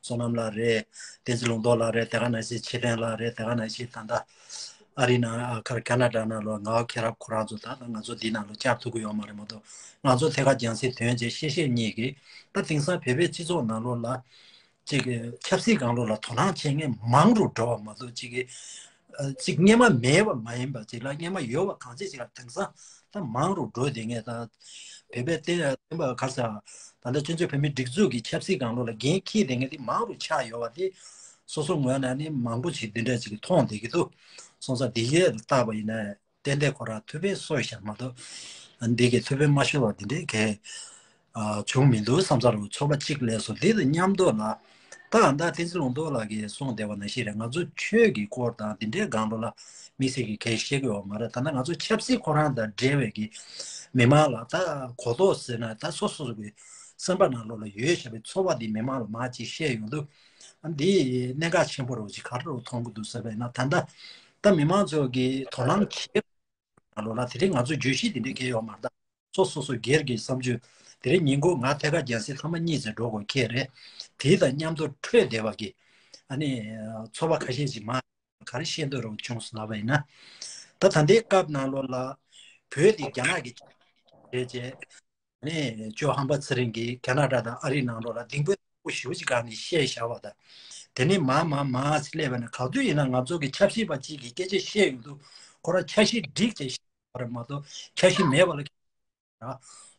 བསོད་ནམས་ལགས་རེད། བསྟན་འཛིན་ལུང་རྟོགས་ལགས་རེད། དེ་ག་ནང་བཞིན་ཆོས་ལྡན་ལགས་རེད། དེ་ག་ནང་བཞིན་ད་ལྟ་ ཨ་རི་ནང་ཨ་ཁར་ཁ་ན་ཌ་ནང་ལོགས་ངག་དབང་མཁྱེན་རབ་ཁོ་རང་ཚོ་ད་ད་ང་ཚོ་འདི་ནང་ལོགས་བཅར་ཐུབ་ཀྱི་ཡོད་མ་རེད་མ་གཏོགས། ང་ཚོ་ཐད་ཀར་རྒྱང་སྲིང་དོན་བྱེད་ཤེས་ཤེས་གཉིས་ཀྱིས་ད་དེང་སང་བོད་པའི་སྤྱི་ཚོགས་ནང་ལོགས་ལ་ཅིག་གི་ཆབ་སྲིད་སྒང་ལོགས་ལ་དོ་སྣང་བྱེད་མཁན་མང་རུ་འགྲོ་བ་མ་གཏོགས། ཅིག་གི་ཨ་ཅིག་སྔོན་མ་མེད་པ་མ་ཡིན་པ་ཅིག་ལ། སྔོན་མ་ཡོད་པ་གང་ཅི་ཅིག་ལ་དེང་སང་ད་མང་རུ་འགྲོ་བསྡད་མཁན། ད་བོད་པའི་བསྟན་བསྟན་པ་ག་ས་ད་ལྟ་སྤྱི་ཚོགས་བོད་མིའི་སྒྲིག་འཛུགས་ཀྱི་ཆབ་སྲིད་སྒང་ལོགས་ལ་འགན་འཁྱེར་བསྡད་མཁན་དེ་མང་རུ་ཆགས་ཡོད་པ་དེ་སོ་སོ་ངོས་ནས་ནི་མང་པོ་ཞིག་འདི་འདྲ་ཅིག་མཐོང་བསྡད་ཀྱི་འདུག་སོང་ཙང་འདི་གས་ལ་བལྟས་པ་ཡིན་ན་ཏན་ཏན་ཁོ་རང་ཐུགས་ཕན་གསོས་ཤག་མ་གཏོགས། འདི་གས་ཐུགས་ཕན་མ་གསོས་པ་འདི་འདྲའི་གས་ཨ་བྱུང་མི་འདུག་བསམ་ས་རུ་ཚོགས་པ་གཅིག་ལས་སོ་འདི་དང་མཉམ་དུ་ལ་ད་ད་བསྟན་འཛིན་ལུང་རྟོགས་ལགས་ཀྱིས་གསུངས་བསྡད་པ་ནང་བཞིན་རེད། ང་ཚོ་ཆོས་ཀྱི་སྐོར་དང་འདི་འདྲའི་སྒང་ལོགས་ལ་དམིགས་བསལ་གྱི་གས་བཤད་ཀྱི་ཡོད་མ་རེད། ད་ནང་ང་ཚོ་ཆབ་སྲིད་ཁོ་རང་དང་འབྲེལ་བའི་གི་མི་མང་ལ་ད་གོ་རྟོགས་ཟེར་ན་ད་སོ་སོ་སོ་གི་སེམས་པ་ནང་ལོགས་ལ་ཡོད་བཞག་པའི་ཚོར་བ་འདི་མི་མང་ལ་མར་ཅིག་བཤད་ཡོང་དུས། ཨ་འདི་གནད་འགག་ཆེན་པོ་རེད་ཅིག་ག་རེ་རུ་མཐོང་གི་འདུག་ཟེར་བས་ན། ད་ལྟ་ད་མི་མང་ཚོ་གི་དོ་སྣང་བྱེད་ནང་ལོགས་ལ་དེ་རིང་ང་ཚོ་བརྗོད་གཞི་དེ་འདྲའི་གས་ཡོད་མ་རེད། ད་སོ་སོ་སོ་སྒེར་གྱི་བསམ་ཚུལ། དེ་རིང་ཉིན་གུང་ང་ཐད་ཀར་རྒྱང་སྲིང་ཐེངས་མ་གཉིས་ཙམ་འགྲོ་དགོས་ཁེལ་རེད། དེ་དང་མཉམ་དུ་འཕྲོད་བསྡད་པ་གི་ཨ་ནི་ཚོར་བ་ཁ་ཤས་ཅིག་མ་ག་རེ་བཤད་འདོད་རུ་བྱུང་སོང་ལབ་པ་ཡིན་ན། ད་ད་ལྟའི་སྐབས་ནང་ལོགས་ལ་བོད་དེ་རྒྱ་ནག་གི་བྱས་རྗེས། ནས་ཇོ་ཧམ་པ་ཚེ་རིང་གིས་ཁ་ན་ཌ་དང་ཨ་རིའི་ནང་ལོགས་ལ་གདེང་སྤོབས་ཆེན་པོ་ཞེ་པོ་ཅིག་སྒང་ནས་བཤད་བཞག་པ་དང་། དེ་ནས་མར་མར་མར་ཅིག་སླེབས་པ་ན་ག་དུས་ཡིན་ན་ང་ཚོ་གི་ཆབ་སྲིད་པ་གཅིག་གིས་སྐད་ཆ་བཤད་ཡོང་དུས་ཁོ་རང་འཆར་གཞི་སྒྲིག་བྱས་བཤད་པ་རེད་མ་གཏོགས་འཆར་གཞི་མེད་པ་ལ།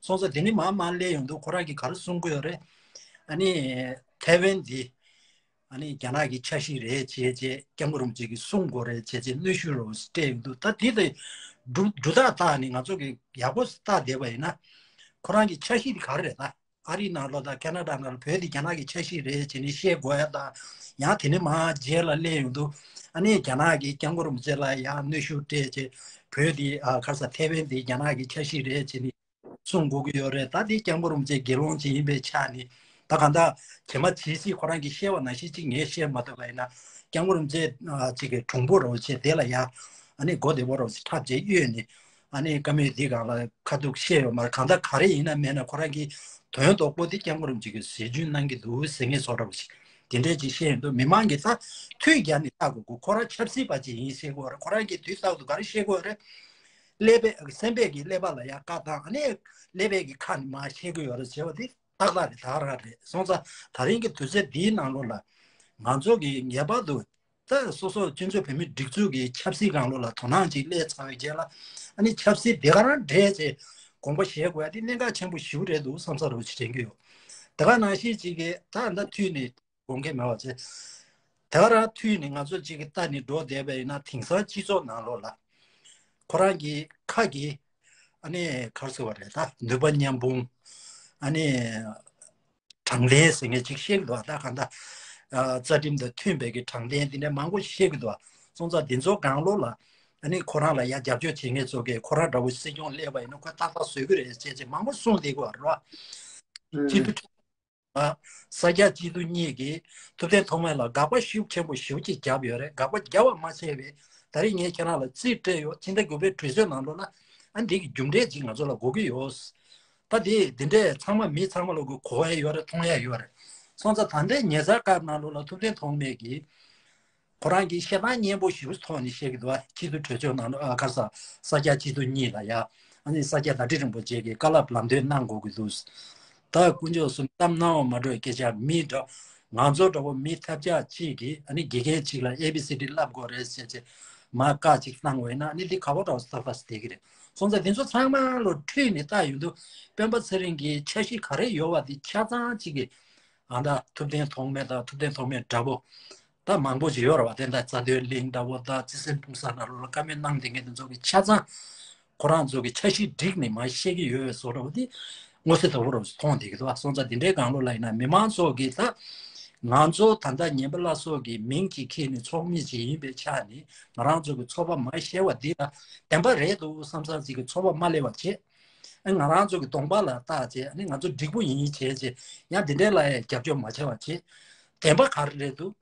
སོང་ཙང་དེ་ནས་མར་མར་སླེབས་ཡོང་དུས་ཁོ་རང་གིས་ག་རེ་གསུང་གི་ཡོད་རེད། ཨ་ནི་ཐའེ་ཝན་འདི་ཨ་ནི་རྒྱ་ནག་གི་ཆ་ཤས་རེད་བྱས་བྱས། སྐྱབས་མགོན་རིན་པོ་ཆེ་གིས་གསུང་དགོས་རེད་བྱས་བྱས་གནོན་ཤུགས་རོགས་སྤྲད་ཡོང་དུས། ད་དེ་དེ་འགྲུ་འགྲུ་ཐག་བཏགས་ནས་ང་ཚོ་གི་ཡག་པོ་བལྟས་བསྡད་པ་ཡིན་ན། ཁོ་རང་གི་ཆ་ཤས་དེ་ག་རེ་རེད། ད་ཨ་རིའི་ནང་ལོགས་དང་ཁ་ན་ཌ་ནང་ལ་བོད་དེ་རྒྱ་ནག་གི་ཆ་ཤས་རེད་བྱས་ནས་བཤད་དགོས་ཡ་དང་། ཡང་དེ་ནས་མར་རྗེས་ལ་སླེབས་ཡོང་དུས་ཨ་ནི་རྒྱ་ནག་གི་སྐྱབས་མགོན་རིན་པོ་ཆེ་ལ་ཡང་གནོན་ཤུགས་སྤྲད་བྱས། བོད་དེ་ཨ་ག་རེ་ཟ་ཐའེ་ཝན་དེ་རྒྱ་ནག་གི་ཆ་ཤས་རེད་བྱས་ནས་གསུང་དགོས་ཀྱི་ཡོད་རེད། ད་དེ་སྐྱབས་མགོན་རིན་པོ་ཆེ་དགེ་སློང་ཅིག་ཡིན་པའི་ཆ་ནས། ད་གང་ལྟར་རྗེས་མ་ཇི་སྲིད་ཁོ་རང་གིས་བཤད་པ་ནང་བཞིན་ཅིག་ངས་བཤད་མ་ཐུབ་པ་ཡིན་ན། སྐྱབས་མགོན་རིན་པོ་ཆེ་ཨ་ཅིག་གི་གྲུང་པོ་རོགས་བྱས་དེ་ལ་ཡ་ཨ་ནི་མགོ་བདེ་པོ་རོགས་ཅིག་འཁྲབ་བྱས་གཡོལ་ནས། ཨ་ནི་བཀའ་མོལ་འདི་སྒང་ལ་ཁ་ཐུག་བཤད་ཡོད་མ་རེད། གང་ལྟར་ག་རེ་ཡིན་ན་མིན་ན་ཁོ་རང་གིས་དོན་ལྡོག་པོ་དེ་སྐྱབས་མགོན་རིན་པོ་ཆེ་གིས་ཟས་བཅུད་གནང་གི་འདུག་ཟེར་མཁན་བཟོ་འདྲ་བོ་ཞིག་དེ་འདྲས་ཅིག་བཤད་ཡོང་དུས། མི་མང་གིས་ད་མཐུད་རྒྱག་ནས་ལྟ་དགོས་ཀྱི། ཁོ་རང་ཆབ་སྲིད་པ་ཅིག་ཡིན་ཟེར་དགོས་རེད། ཁོ་རང་གིས་དུས་རྟག་ཏུ་ག་རེ་བཤད་དགོས་རེད། ཀླད་པའི་སེམས་པའི་གི་ཀླད་པ་ལ་ཡ་བཀའ་བཏང་། ཨ་ནི་ཀླད་པའི་གི་ཁ་ནས་མར་བཤད་གི་ཡོད་རེད་ཟེར་བ་དེ་ཏག་ཏག་རེད། ད་རང་རེད། སོང་ཙང་ད་རིང་གི་དུས་ཚོད་འདིའི་ནང་ལོགས་ལ་ང་ཚོ་གི་ངེས་པར་དུ་ད་སོ་སོ་སྤྱི་ཚོགས་བོད་མིའི་སྒྲིག་འཛུགས་ཀྱི་ཆབ་སྲིད་སྒང་ལོགས་ལ་དོ་སྣང་ཅིག་སླེབས་ཚར་བའི་རྗེས་ལ། ཨ་ནི་ཆབ་སྲིད་དེ་ག་རང་འདྲས་ཅིག་དགོངས་པ་བཞེས་དགོས་ཡ་དེ་གནད་འགག་ཆེན་པོ་ཞེ་པོ་རེད་འདུག་བསམ་ས་རུ་ཅིག་དྲན་གི་ཡོད། དེ་ག་ནང་བཞིན་ཅིག་གི་ད་ད་མཐུད་ནས་དགོངས་འགལ་མེད་པ་བྱས། དེ་ག་རང་མཐུད་ནས་ང་ཚོ་གཅིག་གི་ལྟ་ནས་འགྲོ་བསྡད་པ་ཡིན་ན། དེང་སང་སྤྱི་ཚོགས་ནང་ལོགས་ལ་ཁོ་རང་གི་ཁ་གི་ཨ་ནི་ག་རེ་ཟེར་བ་རེད། ད་ནུས་པ་མཉམ་སྤུངས། ཨ་ནི་དྲང་བདེན་ཟེར་མཁན་ཅིག་བཤད་ཀྱི་འདུག་ད་གང་ལྟར་ཨ་རྩ་ཁྲིམས་དང་མཐུན་པའི་གི་དྲང་བདེན་དེ་འདྲ་མང་པོ་བཤད་ཀྱི་འདུག་སོང་ཙང་འདི་ཚོ་སྒང་ལོགས་ལ་ཨ་ནི་ཁོ་རང་ལ་ཡ་རྒྱབ་སྐྱོར་བྱེད་མཁན་ཚོ་གིས་ཁོ་རང་འདྲ་བོ་སྲིད་སྐྱོང་སླེབས་པ་ཡིན་ན་ཁོས་ཏག་ཏག་བཟོ་གི་རེད་ཅེས་ཅེས་མང་པོ་གསུངས་བསྡད་ཀྱི་ཡོད་རེད་བ། སྤྱི་འཐུས་ཨ་ས་སྐྱ་སྤྱི་འཐུས་གཉིས་ཀྱིས་ཐུབ་བསྟན་ཐོགས་མེད་ལ་དགག་པ་ཤུགས་ཆེན་པོ་ཞེ་པོ་ཅིག་བརྒྱབ་ཡོད་རེད། དགག་པ་བརྒྱབ་པ་མ་ཟད་པའི་ད་རེས་ངས་ཁྱེད་རང་ལ་རྩིས་སྤྲད་ཡོད། ཕྱི་ཟླ་དགུ་པའི་གྲོས་ཚོགས་ནང་ལོགས་ལ་ཨ་འདི་གི་རྒྱུ་འབྲས་ཅིག་ང་ཚོ་ལ་དགོས་ཀྱི་ཡོད། ད་དེ་འདི་འདྲས་ཚང་མ་མི་ཚང་མ་ལ་གོ་ཡ་ཡོད་རེད། མཐོང་ཡ་ཡོད་རེད། སོང་ཙང་ད་ལྟའི་ཉེ་ཆར་སྐབས་ནང་ལོགས་ལ་ཐུབ་བསྟན་ཐོགས་མེད་ཀྱིས་ཁོ་རང་གིས་བཤད་སྟངས་སྙན་པོ་ཞེ་པོ་ཐོག་ནས་བཤད་ཀྱི་འདུག་ཨ་སྤྱི་འཐུས་གྲོས་ཚོགས་ནང་ལ་ཨ་ག་རེ་ཟ་ས་སྐྱ་སྤྱི་འཐུས་གཉིས་ལ་ཡ་ཨ་ནི་ས་སྐྱ་བདག་ཁྲི་རིན་པོ་ཆེ་གིས་བཀའ་སློབ་ལམ་སྟོན་གནང་དགོས་ཀྱི་འདུག་ད་དཀོན་མཆོག་གསུམ་གཏམ་སྣང་བ་མ་འགྲོ་བའི་སྐད་ཆ། མི་འདྲ་ང་ཚོ་འདྲ་བོ་མི་ཐབས་ཆག་ཅིག་གིས་ཨ་ནི་དགེ་རྒན་ཅིག་ལ་ཨེ་བི་སི་ཌི་བསླབ་དགོས་རེད་ཟེར་བྱས་མར་བཀའ་ཅིག་གནང་བ་ཡིན་ན། ཨ་ནི་འདི་ག་བ་འདྲ་བོ་ཏག་ཏག་བསྡད་ཀྱི་རེད། སོང་ཙང་འདི་ཚོ་ཚང་མ་ལོ་ཁྲིད་ནས་ལྟ་ཡོང་དུས་སྤེན་པ་ཚེ་རིང་གི་འཆར་གཞི་ག་རེ་ཡོད་པ་འདི་ཆ་ཚང་ཅིག་གིས་ཨ་ད་ཐུབ་བསྟན་ཐོགས་མེད་དང་ཐུབ་བསྟན་ཐོགས་མེད་འདྲ་པོ་ད་མང་པོ་ཅིག་ཡོད་རེད་བ། དེ་འདྲ་རྩ་དོན་གླིང་འདྲ་པོ་དང་བརྩེ་སེམས་སྤུངས་ས་ནང་ལོགས་ལ་བཀའ་མོལ་གནང་བསྡད་མཁན་དེ་ཚོ་གི་ཆ་ཚང་ཁོ་རང་ཚོ་གི་འཆར་གཞི་བསྒྲིགས་ནས་མར་བཤད་ཀྱི་ཡོད་པའི་བཟོ་འདྲ་པོ་དེ་མངོན་གསལ་དོད་པོ་རུ་མཐོང་བསྡད་ཀྱི་འདུག་སོང་ཙང་འདི་འདྲའི་སྒང་ལོགས་ལ་ཡིན་ན་མི་མང་ཚོ་གི་ད་ང་ཚོ་ད་ལྟ་ཉན་པ་སླར་གསོ་གི་མིང་ཅིག་འཁྱེར་ནས་ཚོགས་མི་ཅིག་ཡིན་པའི་ཆ་ནས་ང་རང་ཚོ་གི་ཚོགས་པ་མར་བཤད་པ་འདི་ལ་བདེན་པ་རེད་འདུག་བསམ་ས་ཅིག་གི་ཚོགས་པ་མ་སླེབས་པ་བྱས། ཨ་ང་རང་ཚོ་གི་གདོང་པ་ལ་བལྟས་བྱས། ཨ་ནི་ང་ཚོ་འགྲིག་པོ་ཡིན་བྱས་བྱས་ཡང་འདི་འདྲའི་ལ་ཡང་རྒྱབ་སྐྱོར་མ་བྱས་པ་བྱས། བདེན་པ་ག་རེ་རེད་འདུག་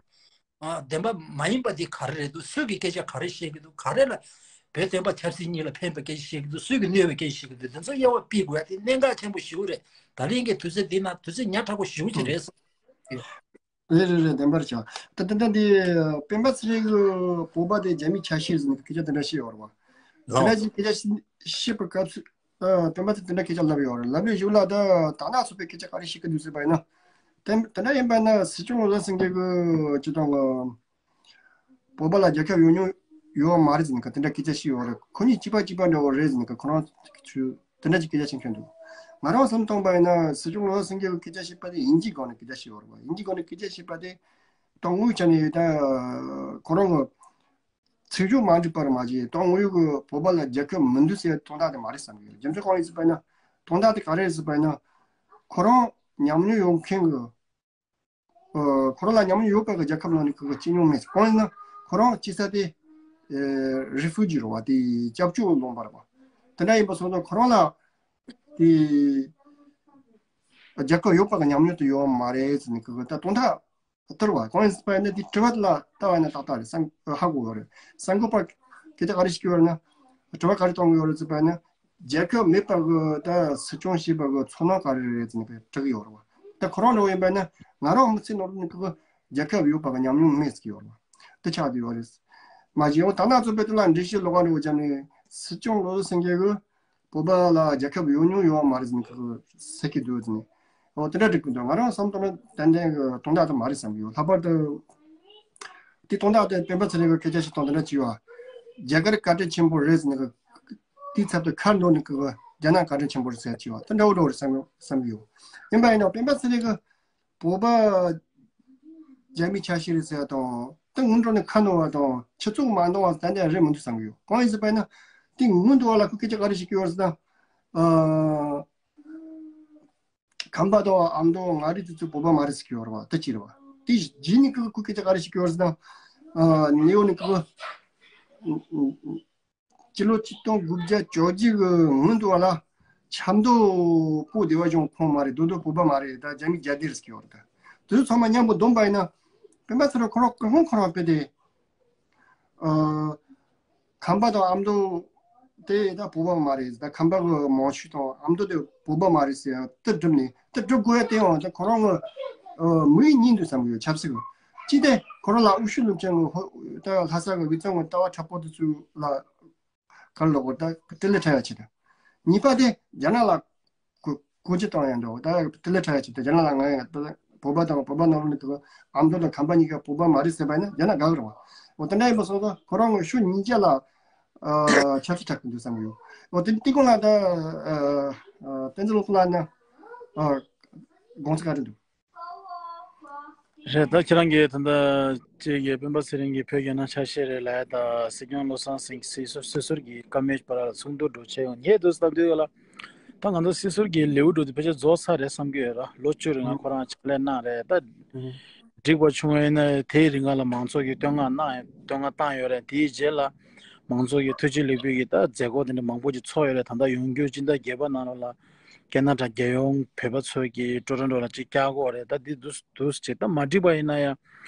ཨ་བདེན་པ་མ་ཡིན་པ་འདི་ག་རེ་རེད་འདུག་སུས་ཀྱི་སྐད་ཆ་ག་རེ་བཤད་ཀྱི་འདུག་ག་རེ་ལ་བོད་བསྟན་པ་ཆབ་སྲིད་གཉིས་ལ་ཕན་པའི་སྐད་ཆ་བཤད་ཀྱི་འདུག་སུས་ཀྱི་གནོད་པའི་སྐད་ཆ་བཤད་ཀྱི་འདུག་དེ་ཚོ་དབྱེ་བ་ཕྱེ་དགོས་ཡ་དེ་གནད་འགག་ཆེན་པོ་ཞེ་པོ་རེད། ད་རིང་གི་དུས་ཚོད་འདི་ན་དུས་ཚོད་ཉག་ཕྲ་པོ་ཞེ་པོ་ཅིག་རེད་བསམ། རེད་རེད་རེད། བདེན་པར་བྱ། ད་ད་ད་འདི་སྤེན་པ་ཚེ་རིང་གི་བོད་པ་དེ་རྒྱ་མིའི་ཆ་ཤས་ཟིན་སྐད་ཆ་དེ་འདྲ་བཤད་ཡོད་རེད་བ། དེ་འདྲ་ཞིག་སྐད་ཆ་བཤད་པའི་སྐབས་སུ་ཨ་སྤེན་པ་ཚེ་དེ་འདྲ་སྐད་ཆ་ལབ་ཡོད་རེད། ལབ་པའི་གཞུག་ལ་ད་དར་ནག་ཚོགས་པས་སྐད་ཆ་ག་རེ་བཤད་ཀྱི་འདུག་ཟེར་བ་ཡིན་ན། དེ་དེ་འདྲ་ཡིན་པ་ན་སྲིད་སྐྱོང་བློ་བཟང་སེང་གེ་གི་སྤྱི་དང་བོད་པ་ལ་རྒྱལ་ཁབ་ཡོད་མྱོང་ཡོད་མ་རེད་ཟེར་ནས་ཀ་དེ་འདྲ་སྐད་ཆ་བཤད་ཡོད་རེད། ཁོ་གཉིས་གཅིག་པ་གཅིག་པ་འདྲ་བོ་རེད་ཟེར་ནས་ཀ་ཁོ་རང་ཚོ་དེ་འདྲ་ཅིག་སྐད་ཆ་བཤད་མཁན་འདུག་ང་རང་བསམ་བཏང་པ་ཡིན་ན་སྲིད་སྐྱོང་བློ་བཟང་སེང་གེ་གི་སྐད་ཆ་བཤད་པ་དེ་དབྱིན་ཇིའི་སྒང་ནས་སྐད་ཆ་བཤད་ཡོད་རེད་བ། དབྱིན་ཇིའི་སྒང་ནས་སྐད་ཆ་བཤད་པ་དེ་དོན་དངོས་ཆ་ནས་ད་ཁོ་རང་གི་ཚིག་སྦྱོར་མ་འགྲིག་པར་མ་བྱས་དོན་དངོས་ཀྱི་བོད་པ་ལ་རྒྱལ་ཁབ་མི་འདུག་ཟེར་དོན་དག་དེ་མ་རེད་བསམ་གི་ཡོད། རྒྱུ་མཚན་གང་ཡིན་ཟེར་བ་ཡིན་ན་དོན་དག་དེ་ག་རེ་རེད་ཟེར་བ་ཡིན་ན་ཁོ་རང་ཉམས་མྱོང་ཡོད་མཁན་གི་ཨ་ཁོ་རང་ལ་ཉམས་མྱོང་ཡོད་པའི་རྒྱལ་ཁབ་ནང་ནས་ཁོ་གི་སྐྱེས་མྱོང་མེད། གང་ཡིན་ན་ཁོ་རང་སྐྱེས་ས་དེ་ཨེ་རི་ཕུ་ཇི་རེད་བ། དེ་སྐྱབས་བཅོལ་ལུང་པ་རེད་བ། དེ་འདྲ་ཡིན་པ་སོང་ཙང་ཁོ་རང་ལ་དེ་རྒྱལ་ཁབ་ཡོད་པའི་ཉམས་མྱོང་དེ་ཡོད་མ་རེད་ཟེར་ནས་ཁོ་གི་ད་དོན་དག་ལྟར་བ། གང་ཡིན་ཟེར་བ་ཡིན་ན་དེ་དྲི་བ་དེ་ལ་ལྟ་བ་ཡིན་ན་ཏག་ཏག་རེད་བསམ་ཧ་གོ་ཡོད་རེད། གསར་འགོད་པ་སྐད་ཆ་ག་རེ་ཞིག་ཡོད་རེད་ན་དྲི་བ་ག་རེ་གཏོང་གི་ཡོད་རེད་ཟེར་བ་ཡིན་ན། རྒྱལ་ཁབ་མེད་པ་གི་ད་སྲིད་སྐྱོང་བྱེད་པ་གི་ཚོར་སྣང་ག་རེ་རེད་ཟེར་ནས་དྲི་གི་ཡོད་རེད་བ། ད་ཁོ་རང་འདྲ་བོ་ཡིན་པ་ན་ང་རང་མི་ཚེ་ནང་ལ་ནི་ཁོ་གི་རྒྱལ་ཁབ་ཡོད་པ་གི་ཉམས་མྱོང་མེད་ཟེར་གི་ཡོད་རེད་བ། དེ་ཆགས་བསྡད་ཡོད་རེད། མ་གཞི་འོ་ད་ན་ཚོ་པའི་དེ་ལ་འགྲེལ་བཤད་ལོག་ག་འདྲ་བོ་བརྒྱབ་ནས་སྲིད་སྐྱོང་བློ་བཟང་སེང་གེ་གི་བོད་པ་ལ་རྒྱལ་ཁབ་ཡོད་མྱོང་ཡོད་མ་རེད་ཟེར་ནས་ཁོ་གི་ཟེར་གི་འདུག་ཟེར་ནས་འོ་དེ་འདྲ་འགྲིག་གི་འདུག་ང་རང་བསམ་དོན་ཏན་ཏན་གི་དོན་དག་དེ་མ་རེད་བསམ་གི་ཡོད། ལྷག་པར་དུ། དེ་དོན་དག་དེ་སྤེན་པ་ཚེ་རིང་གི་སྐད་ཆ་ཞིག་དང་དེ་འདྲ་བྱས་བ། རྒྱ་གར་བཀའ་དྲིན་ཆེན་པོ་རེད་ཟེར་ནས་དེའི་ཚབ་ཏུ་ཁ་འདོན་ནས་ཀྱི་རྒྱ་ནག་བཀའ་དྲིན་ཆེན་པོ་རེད་ཟེར་བྱས་བ་དེ་འདྲ་བོ་འདྲ་བོ་རེད་བསམ་བསམ་གི་ཡོད། ཡིན་པ་ཡིན་ན་སྤེན་པ་ཚེ་རིང་གི་བོད་པ་རྒྱ་མིའི་ཆ་ཤས་རེད་ཟེར་བ་དང་དེ་སྔོན་འགྲོ་ནས་ཁ་འདོན་བ་དང་ཆུ་ཚོད་མ་འདང་བ་ད་ལྟ་རེད་མི་འདུག་བསམ་གི་ཡོད། གང་ཡིན་ཟེར་བ་ཡིན་ན་དེ་སྔོན་དུ་བ་ལ་ཁོ་སྐད་ཆ་ག་རེ་ཞིག་གི་ཡོད་རེད་ཟེར་ན། ཁམས་པ་དང་ཨ་མདོ་མངའ་རིས་དེ་ཚོ་བོད་པ་མ་རེད་ཟེར་གྱི་ཡོད་རེད་བ། ད་ཅི་རེད་བ། དེ་རྗེས་ནས་ཁོ་ཁོ་སྐད་ཆ་ག་རེ་ཞིག་གི་ཡོད་རེད་ཟེར་ན། ཨ་ནེའུ་ནི་ཁོ་སྤྱི་ལོ་ཆིག་སྟོང་དགུ་བརྒྱ་བཅོ་བརྒྱད་གི་སྔོན་དུ་བ་ལ་ཆབ་མདོ་པོ་སྡེ་བ་གཞུང་ཁོངས་མ་རེད། རྡོ་རྡོ་བོད་པ་མ་རེད། ད་རྒྱ་མི་རྒྱ་སྡེ་རེད་ཟེར་གྱི་ཡོད་རེད། ད་དེ་ཚོ་ཚང་མ་མཉམ་པོ་བསྡོམས་པ་ཡིན་ན་སྤེན་པ་ཚེ་རིང་ཁོ་རང་ཁོ་རང་ཁོ་རང་དཔེ་དེ། ཨ། ཁམས་པ་དང་ཨ་མདོ་དེ་ད་བོད་པ་མ་རེད། ད་ཁམས་པ་གི་མང་ཤོས་དང་ཨ་མདོ་དེ་བོད་པ་མ་རེད་ཟེར་ཡང་དེ་སྒྲུབ་ནས་དེ་སྒྲུབ་དགོས་ཡ་དེ་ཡང་ད་ཁོ་རང་གི་ཨ་མིག་གཉིས་འདུག་བསམ་གི་ཡོད། ཆབ་སྲིད་གི་གཅིག་དེ་ཁོ་རང་ལ་དབུ་བཞུགས་སློབ་ཆེན་གི་ཧོ་ད་ལྷ་ས་གི་དབུས་གཙང་གི་ལྟ་བ་དྲག་པོ་དེ་ཚོ་ལ་ག་རེ་ལབ་དགོས། ད་དེ་ལས་ཁྲ་ཡ་ཆེ་ད། གཉིས་པ་དེ་རྒྱ་ནག་ལ་གོ་གོ་རྒྱུ་བཏང་ཡང་འདྲ་བོ། ད་དེ་ལས་ཁྲ་ཡ་ཆེ་ད། རྒྱ་ནག་ལ་ང་ཡང་ད་བོད་པ་དང་བོད་པ་ནང་ལོགས་ནས་དེ་ཨ་མདོ་དང་ཁམས་པ་གཉིས་ཀ་བོད་པ་མ་རེད་ཟེར་བ་ཡིན་ན་རྒྱ་ནག་དགའ་གི་རེད་བ། འོ་དེ་འདྲ་ཡིན་པ་སོང་ཙང་ཁོ་རང་གི་ཤུགས་གཉིས་ཀ་ལ་ཨ་ཆབ་སྲིད་དྲག་གི་འདུག་བསམ་གི་ཡོད། འོ་དེ་དེ་སྐོར་ལ་ད་ཨ་ཨ་བསྟན་འཛིན་ལྷུན་པོ་ལགས་ན་ཨ་དགོངས་ཚུལ་ག་རེ་འདུག་རེད། ད་ཁྱེད་རང་གིས་ད་ལྟ་ཅིག་གིས་སྤེན་པ་ཚེ་རིང་གིས་བོད་རྒྱ་ནག་ཆ་ཤས་རེད་ལབ་ཡ། ད་སྲིད་སྐྱོང་བློ་བཟང་སེང་སྲིད་ཟུར་སྲིད་ཟུར་གྱི་བཀའ་མོལ་བར་ལ་ཚོགས་འདུ་འགྲོ་བྱས་ཡོང་ངས་འདུག་བསམ་དུས་ལ། ད་ང་ཚོ་སྲིད་ཟུར་གྱི་ལེའུ་འགྲོ་དུས་ཕལ་ཆེར་རྫོགས་ཚར་རེད་བསམ་གྱི་ཡོད་ར། ལོ་བཅུ་རིང་ལ་ཁོ་རང་ཕྱག་ལས་གནང་རེད། ད་འགྲིག་པ་བྱུང་བ་ཡིན་ན་དེའི་རིང་ལ་མང་ཚོགས་ཀྱིས་བསྟོད་བསྔགས་གནང་བསྟོད་བསྔགས་བཏང་ཡོད་རེད། དེའི་རྗེས་ལ་མང་ཚོགས་ཀྱི་ཐུགས་རྗེ་ལེགས་འབུལ་གྱི་ད་མཛད་སྒོ་དེ་འདྲ་མང་པོ་ཅིག་ཚོགས་ཡོད་རེད། ད་ལྟ་ཡོང་རྒྱུ་སྤྱི་ཟླ་བརྒྱད་པ་ནང་ལོགས་ལ་ཁེ་ན་ཌ་རྒྱལ་ཡོངས་བོད་པ་ཚོ་གི་ཊོ་རོན་ཊོ་ལ་ཅིག་བསྐྱལ་དགོས་རེད། ད་འདི་འདུག་འདུག་ཅིག་ད་མ་འགྲིག་པ་ཡིན་ན་ཡང་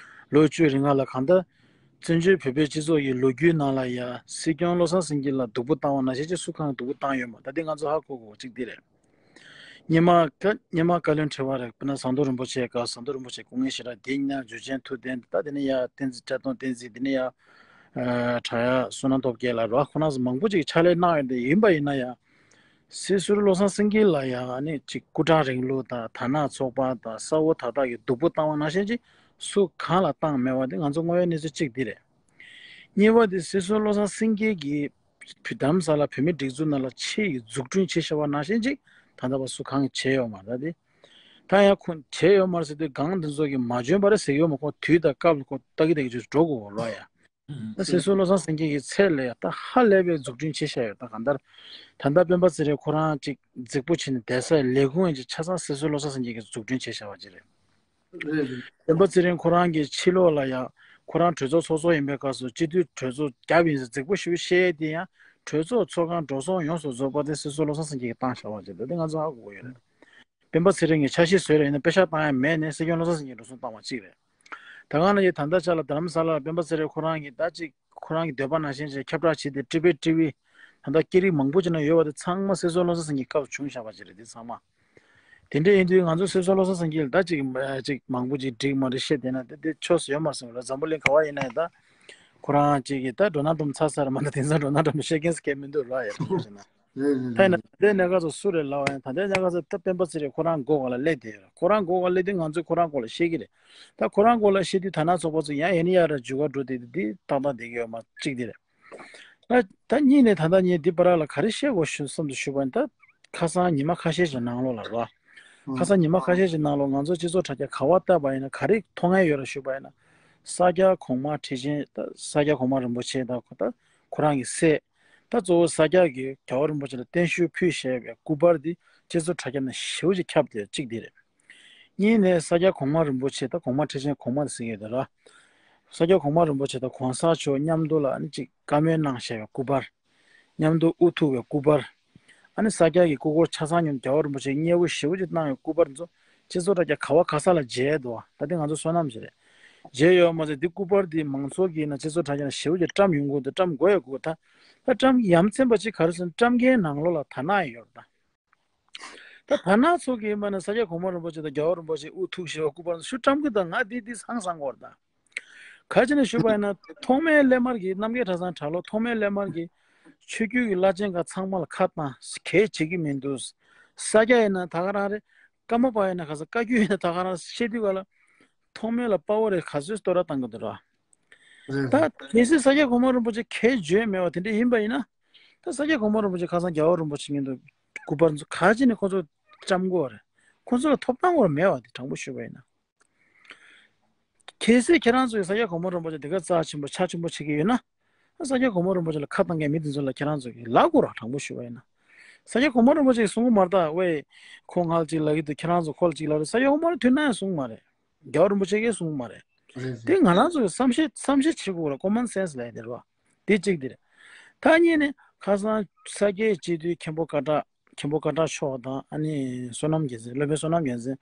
ལོ་བཅུ་རིང་ལ་གང་ལྟར་བཙན་བྱོལ་བོད་པའི་སྤྱི་ཚོགས་ཀྱི་ལོ་རྒྱུས་ནང་ལ་ཡང་སྲིད་སྐྱོང་བློ་བཟང་སེང་གེ་ལ་སྡུག་པོ་བཏང་བ་ནང་བཞིན་ཅིག་སུ་གང་སྡུག་པོ་བཏང་ཡོད་མ། ད་འདི་ང་ཚོ་ཧ་གོ་དགོས་ཅིག་འདི་རེད། སྔོན་མ་ཀ་སྔོན་མ་བཀའ་བློན་ཁྲི་པ་རེད། དཔེར་ན་ཟམ་གདོང་རིན་པོ་ཆེའི་སྐབས་ཟམ་གདོང་རིན་པོ་ཆེ་སྐུ་ངལ་ཞེ་དྲག་དེ་ཉིན་འཇུ་ཆེན་ཐུབ་བསྟན། ད་དེ་ནས་ཡང་བསྟན་འཛིན་བཀྲས་མཐོང་བསྟན་འཛིན། དེ་ནས་ཡང་ཨ་བྲག་གཡབ་བསོད་ནམས་སྟོབས་རྒྱལ་ལགས་རེད་བ། ཁོ་རང་ཚོ་མང་པོ་ཅིག་ཕྱག་ལས་གནང་ཡོད། དེ་ཡིན་པ་ཡིན་ན་ཡང་སྲིད་ཟུར་བློ་བཟང་སེང་གེ་ལ་ཡང་ཨ་ནི་ཅིག་སྐུ་དྲག་རིང་ལུགས་དང་དར་ནག་ཚོགས་པ་དང་ས་འོག་དར་ཐག་གིས་སྡུག་པོ་བཏང་བ་ནང་བཞིན་ཅིག་སུ་གང་ལ་བཏང་མེད་པ་དེ་ང་ཚོ་དངོས་ཡོད་གནས་ཚུལ་གཅིག་འདི་རེད། གཉིས་པ་དེ་སྲིད་ཟུར་བློ་བཟང་སེང་གེ་གིས་བོད་རྡ་རམ་ས་ལ་བོད་མིའི་སྒྲིག་འཛུགས་ནང་ལ་ཆེད་ཀྱི་འཛུགས་སྐྲུན་བྱས་བཞག་པ་ནང་བཞིན་ཅིག་ད་ལྟ་བར་སུ་གང་གིས་བྱས་ཡོད་མ་རེད། ད་དེ་ད་ཡང་ཁོ་བྱས་ཡོད་མ་རེད་ཟེར་དུས་སྒང་དེ་ཚོ་གིས་མ་འཇོན་པ་རེད་ཟེར་གྱི་ཡོད་མ། ཁོ་དུས་དང་སྐབས་ལ་ཁོ་ལྟ་གི་ལྟ་གི་ཅིག་འགྲོ་དགོས་རོགས་ཡ། ད་སྲིད་ཟུར་བློ་བཟང་སེང་གེ་གི་ཚད་ལས་ད་ཧ་ལས་པའི་འཛུགས་སྐྲུན་བྱས་བཞག་ཡོད། ད་གང་ལྟར་ད་ལྟ་སྤེན་པ་ཚེ་རིང་ཁོ་རང་ཅིག་རྫིག་པོ་བྱས་ནས་བསྡད་སའི་ལས་ཁུངས་ཡིན་ཅིག་ཆ་ཚང་སྲིད་ཟུར་བློ་བཟང་སེང་གེ་གིས་འཛུགས་སྐྲུན་བྱས་བཞག་པ་ཅིག་རེད། རེད་རེད། སྤེན་པ་ཚེ་རིང་ཁོ་རང་གི་ཕྱི་ལོགས་ལ་ཡང་ཁོ་རང་གྲོས་ཚོགས་ཚོགས་གཙོ་ཡིན་པའི་སྐབས་སུ་སྤྱི་འཐུས་གྲོས་ཚོགས་བརྒྱབ་ཡིན་ཟེར་རྫིག་པོ་ཞེ་པོ་བཤད་ཡས་དེ་ཡང་གྲོས་ཚོགས་ཚོགས་ཁང་འགྲོ་སོང་ཡོངས་སུ་རྫོགས་པ་དེ་སྲིད་ཟུར་བློ་བཟང་སེང་གེ་གིས་བཏང་བཞག་པ་ཅིག་རེད། དེ་ང་ཚོ་ཧ་གོ་གི་ཡོད་རེད། སྤེན་པ་ཚེ་རིང་གིས་ཆ་ཤས་བཟོས་རེད། ཡིན་ན་པེ་ཤག་བཏང་ཡ་མེད་ནས་སྲིད་སྐྱོང་བློ་བཟང་སེང་གེས་འགྲོ་སོང་བཏང་བ་གཅིག་རེད། ད་ག་ནང་བཞིན་ད་ལྟ་ཆ་ལ་རྡ་རམ་ས་ལ་ལ་སྤེན་པ་ཚེ་རིང་ཁོ་རང་གིས་ད་ཅིག་ཁོ་རང་གི་འདོད་པ་ནང་བཞིན་ཅིག་ཁྱབ་བསྒྲགས་བྱས་ཏེ་ཀྲི་བི་ཀྲི་བི་ད་ལྟ་སྐད་རིགས་མང་པོ་ཅིག་ནང་ཡོད་པ་དེ་ཚང་མ་སྲིད་ཟུར་བློ་བཟང་སེང་གེའི་སྐབས་སུ་བྱུང་བཞག་པ་ཅིག་རེད། དེ་ཚང་མ་ དེ་འདྲ་ཡིན་དུས་ང་ཚོ་སོ་སོ་བློ་བཟང་སེང་གེ་ལ་ད་ཅིག་ཅིག་མང་པོ་ཅིག་འགྲིག་མ་འགྲིག་བཤད་བསྡད་ན་དེ་དེ་ཆོས་སུ་ཡོད་མ་སོང་ལ། འཛམ་བུ་གླིང་ག་བ་ཡིན་ན་ཡང་ད་ཁོ་རང་ཅིག་གིས་ད་ཌོ་ནལ་ཊམ་ཚར་ཚར་མ་ད་དེང་སང་ཌོ་ནལ་ཊམ་བཤད་མཁན་སུ་གང་མི་འདུག་ལ་ཡ་ཞེ་ན། རེད་རེད་ད་ཡིན་ན་རེད། ད་ལྟའི་གནས་སྐབས་སུ་སུ་རེད་ལབ་པ་ཡིན་ད་ལྟའི་གནས་སྐབས་སུ་ད་སྤེན་པ་ཚེ་རིང་ཁོ་རང་མགོ་སྒང་ལ་སླེབས་བསྡད་ཡོད་རེད། ཁོ་རང་མགོ་སྒང་སླེབས་དུས་ང་ཚོས་ཁོ་རང་མགོ་ལ་བཤད་ཀྱི་རེད། ད་ཁོ་རང་མགོ་ལ་བཤད་དུས་ད་ནང་ཚོགས་པ་ཚོ་ཡང་ཡ་ནི་ཡ་ར་འཇུ་ག་འགྲོ་བསྡད་དུས་འདི་ཏག་ཏག་བསྡད་ཀྱི་ཡོད་མ་གཅིག་འདི་རེད། ད་ད་གཉིས་ནས་ད་ལྟ་ངས་འདི་བར་ལ་ག་རེ་བཤད་དགོས་ཞུ་བསམ་དུ་ཞུས་པ་ཡིན་ད། ཁ་སང་ཉི་མ་ཁ་ཤས་ཤིག་ནང་ལོགས་ལ་རོ། ཁ་སང་ཉི་མ་ཁ་ཤས་ཤིག་ནང་ལོགས་ང་ཚོ་སྤྱི་ཚོགས་དྲ་རྒྱ་ག་བ་བལྟས་པ་ཡིན་ན་ག་རེ་མཐོང་ཡ་ཡོད་ར་ཞུས་པ་ཡིན་ན། ས་སྐྱ་གོང་མ་ཁྲི་ཆེན་ད་ས་སྐྱ་གོང་མ་རིན་པོ་ཆེ་ད་ཁོ་ད་ཁོ་རང་གི་སྲས། ད་གཙོ་བོ་ས་སྐྱ་གི་རྒྱལ་བ་རིན་པོ་ཆེ་ལ་བརྟན་བཞུགས་ཕུལ་བཞག་པའི་སྐུ་པར་འདི་སྤྱི་ཚོགས་དྲ་རྒྱ་ནང་ཞེ་པོ་ཅིག་ཁྱབ་བསྡད་གཅིག་འདི་རེད། གཉིས་ནས་ས་སྐྱ་གོང་མ་རིན་པོ་ཆེ་ད་གོང་མ་ཁྲི་ཆེན་གོང་མ་ཟེར་གྱི་ཡོད་ར། ས་སྐྱ་གོང་མ་རིན་པོ་ཆེ་དང་གོང་ས་མཆོག་མཉམ་དུ་ལ་ཨ་ནི་གཅིག་བཀའ་མོལ་གནང་བཞག་པའི་སྐུ་པར། མཉམ་དུ་དབུ་ཐུག་པའི་སྐུ་པར། ཨ་ནི་ས་སྐྱ་གི་སྐུ་འཁོར་ཆ་ཚང་མཉམ་རྒྱལ་བ་རིན་པོ་ཆེ་མཉེས་པོ་ཞེ་པོ་ཅིག་གནང་བའི་སྐུ་པར་ཚོ་སྤྱི་ཚོགས་དྲ་རྒྱ་ག་བ་ག་ས་ལ་མཇལ་འདུག་ད་འདི་ང་ཚོ་བསོད་ནམས་ཞིག་རེད། མཇལ་ཡོད་མ་ཟད་འདི་སྐུ་པར་འདི་མང་ཚོགས་ཀྱི་ནང་སྤྱི་ཚོགས་དྲ་རྒྱ་ནང་ཞེ་པོ་ཅིག་བཀྲམ་ཡོང་གི་འདུག་བཀྲམ་དགོས་ཡོད་དགོས་ད། ད་བཀྲམ་ཡ་མཚན་པ་ཅིག་ག་རེ་ཟེར་ན་བཀྲམ་མཁན་ནང་ལོགས་ལ་དར་ནག་ཡོད་རེད་ད། ད་དར་ནག་ཚོ་གིས་མ་ནི་ས་སྐྱ་གོང་མ་རིན་པོ་ཆེ་དང་རྒྱལ་བ་རིན་པོ་ཆེ་དབུ་ཐུག་བཞེས་པ་སྐུ་པར་ཚོ་ཞུ་བཀྲམ་གི་ད་ང་འདི་འདི་སང་སང་གོ་རེད་ད། ག་ཅི་ནས་ཞུས་པ་ཡིན་ན་ཐོག་མའི་སླད་མར་གྱི་རྣམ་རྒྱལ་གྲྭ་ཚང་གྲྭ་ལོག་ཐོག་མའི་སླད་མར་གྱི་ཆོས་བརྒྱུད་ཀྱི་བླ་ཆེན་ཁག་ཚང་མ་ལ་ཁ་བཏང་གས་བྱེད་ཀྱི་མི་འདུག་ས་སྐྱ་ཡིན་ན་ད་ག་རང་རེད། ཀརྨ་པ་ཡིན་ན་ག་ས་བཀའ་བརྒྱུད་ཡིན་ན་ད་ག་རང་བཤད་དུས་ག་ལ་ཐོག་མའི་ལ་དཔའ་བོ་རེད་ག་ཚོད་སྟོད་ར་བཏང་གི་འདུག་ར། རེད་ད་རེད། གལ་སྲིད་ས་སྐྱ་གོང་མ་རིན་པོ་ཆེ་གས་བརྗོད་མེད་པ་དེ་འདྲ་ཡིན་པ་ཡིན་ན། ད་ས་སྐྱ་གོང་མ་རིན་པོ་ཆེ་ཁ་སང་རྒྱལ་བ་རིན་པོ་ཆེ་མཉམ་དུ་སྐུ་པར་ཚོ་ག་ཅི་ནས་ཁོ་ཚོ་བཀྲམ་དགོས་རེད། ཁོ་ཚོ་ལ་ཐོབ་ཐང་སྐོར་མེད་པ་དེ་དྲང་པོ་ཞུས་པ་ཡིན་ན། གལ་སྲིད་ཁྱེད་རང་ཚོས་ས་སྐྱ་གོང་མ་རིན་པོ་ཆེ་དེ་ག་རྩ་ཆེན་པོ་ཕྱག་ཆེན་པོ་བྱེད་ཀྱི་ཡོད་ན། ས་སྐྱ་གོང་མ་རིན་པོ་ཆེ་ལ་ཁ་བཏང་མཁན་མི་དེ་ཚོ་ལ་ཁྱེད་རང་ཚོ་གིས་ལབ་དགོས་ར་དྲང་པོ་ཞུས་པ་ཡིན་ན། ས་སྐྱ་གོང་མ་རིན་པོ་ཆེ་གིས་གསུང་གི་མ་རེད་ད་ཝེ། ཁོ་ང་ལ་ཅིག་ལབ་ཀྱི་འདུག་ཁྱེད་རང་ཚོ་ཁོ་ལ་ཅིག་ལབ་རེད་ས་སྐྱ་གོང་མ་རིན་མཐུན་ན་ཡང་གསུང་གི་མ་རེད། རྒྱལ་བ་རིན་པོ་ཆེ་གིས་གསུངས་མ་རེད། རེད་དེ་རེད། ང་རང་ཚོ་བསམ་ཤེས་བསམ་ཤེས་བྱེད་དགོས་ར་common sense་ལབ་ཡ་དེ་རེད་བ། དེ་གཅིག་དེ་རེད། ཐ་སྙད་ནས་ཁ་སང་ས་སྐྱའི་སྤྱི་འཐུས་མཁན་པོ་ཀ་བྲག་མཁན་པོ་ཀ་བྲག་མཆོག་དང་ཨ་ནི་བསོད་ནམས་རྒྱལ་མཚན་སློབ་དཔོན་བསོད་ནམས་རྒྱལ་མཚན་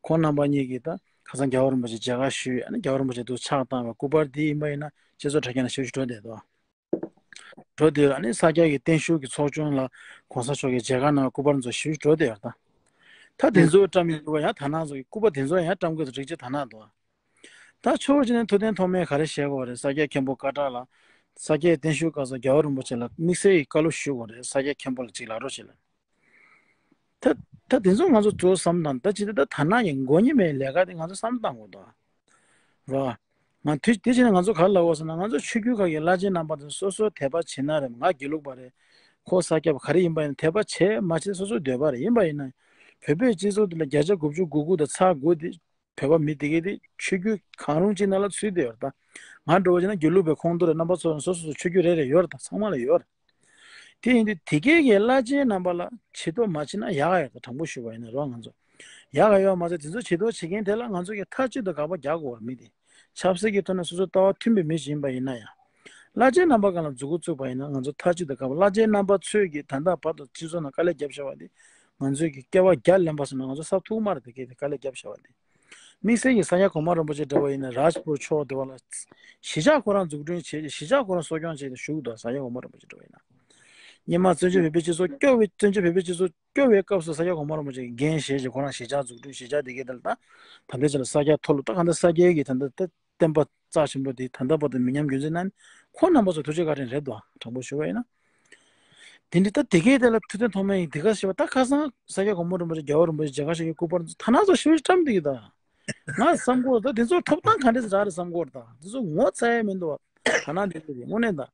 ཁོང་རྣམ་པ་གཉིས་ཀྱིས་ད་ཁ་སང་རྒྱལ་བ་རིན་པོ་ཆེ་མཇལ་ཁ་ཞུས་ཨ་ནི་རྒྱལ་བ་རིན་པོ་ཆེ་ཐུགས་ཕྱག་བཏང་བའི་སྐུ་པར་དེ་ཡིན་པ་ཡིན་ན་སྤྱི་ཚོགས་དྲ་རྒྱ་ནང་ཞེ་པོ་ཅིག་འགྲོ་བསྡད་འདུག་འགྲོ་དེར་ཨ་ནི་ས་སྐྱ་གི་བརྟན་བཞུགས་ཀྱི་ཚོགས་ཆུང་ལ་གོང་ས་མཆོག་གིས་མཇལ་ཁ་གནང་བའི་སྐུ་པར་ཚོ་ཞེ་པོ་ཅིག་འགྲོ་བསྡད་ཡོད་རེད་ད། ད་དེ་ཚོ་བཀྲམ་ཡོང་དུས་ཡང་དར་ནག་ཚོ་གི་སྐུ་པར་དེ་ཚོ་ཡང་བཀྲམ་དགོས་ཚོ་རིགས་གཅིག་དར་ནག་འདུག་ད་ཆོས་པ་ཅིག་ནས་ཐུབ་བསྟན་ཐོགས་མེད་ག་རེ་བཤད་དགོས་རེད་ས་སྐྱ་མཁན་པོ་ཀ་བྲག་ལ། ས་སྐྱའི་བརྟན་བཞུགས་སྐབས་སུ་རྒྱལ་བ་རིན་པོ་ཆེ་ལ་དམིགས་བསལ་གྱི་བཀའ་སློབ་ཞུ་དགོས་རེད་ས་སྐྱ་མཁན་པོ་ལ་ཅིག་ལབ་རོགས་བྱེད་ལ། ད་ད་དེ་ཚོ་ང་ཚོ་གཙོ་བོ་བསམ་བཏང་ད་ཅི་ད་ད་དར་ནག་གི་མགོ་གཉིས་མའི་ལས་ཀ་དེ་ང་ཚོ་བསམ་བཏང་དགོས་འདུག་རོ། ང་དུས་དེ་བྱས་ན་ང་ཚོ་ག་རེ་ལབ་དགོས་ཟེར་ན་ང་ཚོ་ཆོས་བརྒྱུད་ཁག་གི་བླ་ཆེན་རྣམ་པ་དེ་སོ་སོ་དད་པ་བྱེད་ན་རེད་ང་དགེ་ལུགས་པ་རེད། ཁོ་ས་སྐྱ་པ་ག་རེ་ཡིན་པ་ཡིན་ན་དད་པ་བྱེད་མ་བྱེད་སོ་སོའི་འདོད་པ་རེད་ཡིན་པ་ཡིན་ན། བོད་པའི་སྤྱི་ཚོགས་འདི་ལ་བརྒྱ་ཆ་དགུ་བཅུ་གོ་དགུ་དང་ཚེག་དགུ་དེ་བོད་པ་མི་དེ་གས་དེ་ཆོས་བརྒྱུད་གང་རུང་གཅིག་ནང་ལ་ཚུད་བསྡད་ཡོད་རེད་ད། ང་འདྲ་བོ་བྱས་ན་དགེ་ལུགས་པའི་ཁོངས་གཏོགས་རེད་རྣམ་པ་ཚོ་སོ་སོ་སོ་ཆོས་བརྒྱུད་རེ་རེ་ཡོད་རེད་ད་ཚང་མ་ལ་ཡོད་རེད། དེ་ཡིན་དུས་དེ་གས་ཀྱི་བླ་ཆེན་རྣམ་པ་ལ་བྱེད་ཐབས་མ་བྱེད་ན་ཡག་ག་ཡོད་རེད་ད་དྲང་པོ་ཞུ་བ་ཡིན་ན་རོགས་ང་ཚོ། ཡག་ག་ཡོད་མ་ཚད་དེ་ཚོ་བྱེད་ཐབས་བྱེད་མཁན་དེ་ལ་ང་ཚོ་གི་མཐའ་གཅིག་ཏུ་དགག་པ་རྒྱག་དགོས་རེད་མི་དེ། ཆབ་སྲིད་ཀྱི་ཐོག་ནས་སོ་སོ་ལྟ་བ་མཐུན་པའི་མི་ཞིག་ཡིན་པ་ཡིན་ན་ཡང་། བླ་ཆེན་རྣམ་པ་སྒང་ལ་མཛུབ་གུ་བཙུགས་པ་ཡིན་ན་ང་ཚོ་མཐའ་གཅིག་ཏུ་དགག་པ་བླ་ཆེན་རྣམ་པ་ཚོས་ཀྱིས་ད་ལྟ་བར་དུ་སྤྱི་ཚོགས་ནང་དཀའ་ལས་བརྒྱབ་བཞག་པ་དེ། ང་ཚོས་ཀྱིས་སྐྱེ་བ་བརྒྱ་ལེན་པ་སོང་ན་ང་ཚོ་ས་ཐུག་མ་རེད་དེ་གས་དེ་དཀའ་ལས་བརྒྱབ་བཞག་པ་དེ། དམིགས་བསལ་གྱི་ས་སྐྱ་གོང་མ་རིན་པོ་ཆེ་འདྲ་བ་ཡིན་ན་རཱཇ་པུར་ཕྱོགས་དེ་བ་ལ། གཞིས་ཆགས་ཁོ་རང་འཛུགས་སྐྲུན་བྱས་ཏེ་གཞིས་ཆགས་ཁོ་རང་གསོ་སྐྱོང་བྱས་ཏེ་བཞུགས་འདུག་ས་སྐྱ་གོང་མ་རིན་པོ་ཆེ་འདྲ་བ་ཡིན་ན། སྔོན་མ་བཙན་བྱོལ་བོད་པའི་སྤྱི་ཚོགས་སྐྱོ་བའི་བཙན་བྱོལ་བོད་པའི་སྤྱི་ཚོགས་སྐྱོ་བའི་སྐབས་སུ་ས་སྐྱ་གོང་མ་རིན་པོ་ཆེ་གིས་འགན་བཞེས་བྱས་ཁོ་རང་གཞིས་ཆགས་འཛུགས་སྐྲུན་གཞིས་ཆགས་དེ་གའི་དེ་ལ་ད་ད་ལྟའི་ཆ་ལ་ས་སྐྱ་མཐོ་སློབ་ད་གང་ལྟར་ས་སྐྱའི་གི་ད་ལྟ་ད་བསྟན་པ་རྩ་ཆེན་པོ་དེ་ད་ལྟ་བར་དུ་མི་ཉམས་རྒྱུན་འཛིན་གནང་ཁོ་རྣམ་པ་ཚོ་ཐུགས་རྗེ་བཀའ་དྲིན་རེད་དོ་དྲང་པོ་ཞུ་བ་ཡིན་ན། དེ་འདྲ་ད་དེ་གའི་དེ་ལ་ཐུབ་བསྟན་ཐོགས་མེད་ཡིན་དེ་ག་ཞེས་པ་ད་ཁ་སང་ས་སྐྱ་གོང་མ་རིན་པོ་ཆེ་རྒྱལ་བ་རིན་པོ་ཆེ་མཇལ་ཁ་ཞུ་གི་སྐུ་པར་ཚོ་ཐ་ན་ཚོ་ཞུ་བརྩམས་འདུག་གི་ད། ང་བསམ་གོ་ད་དེ་ཚོ་ཐོབ་ཐང་ག་འདྲས་རག་རེད་བསམ་གོ་ད་དེ་ཚོ་ངོ་ཚ་ཡ་མི་འདུག་བ། ཐ་ན་དེ་ཚོ་དེ་དངོས་གནས་ད།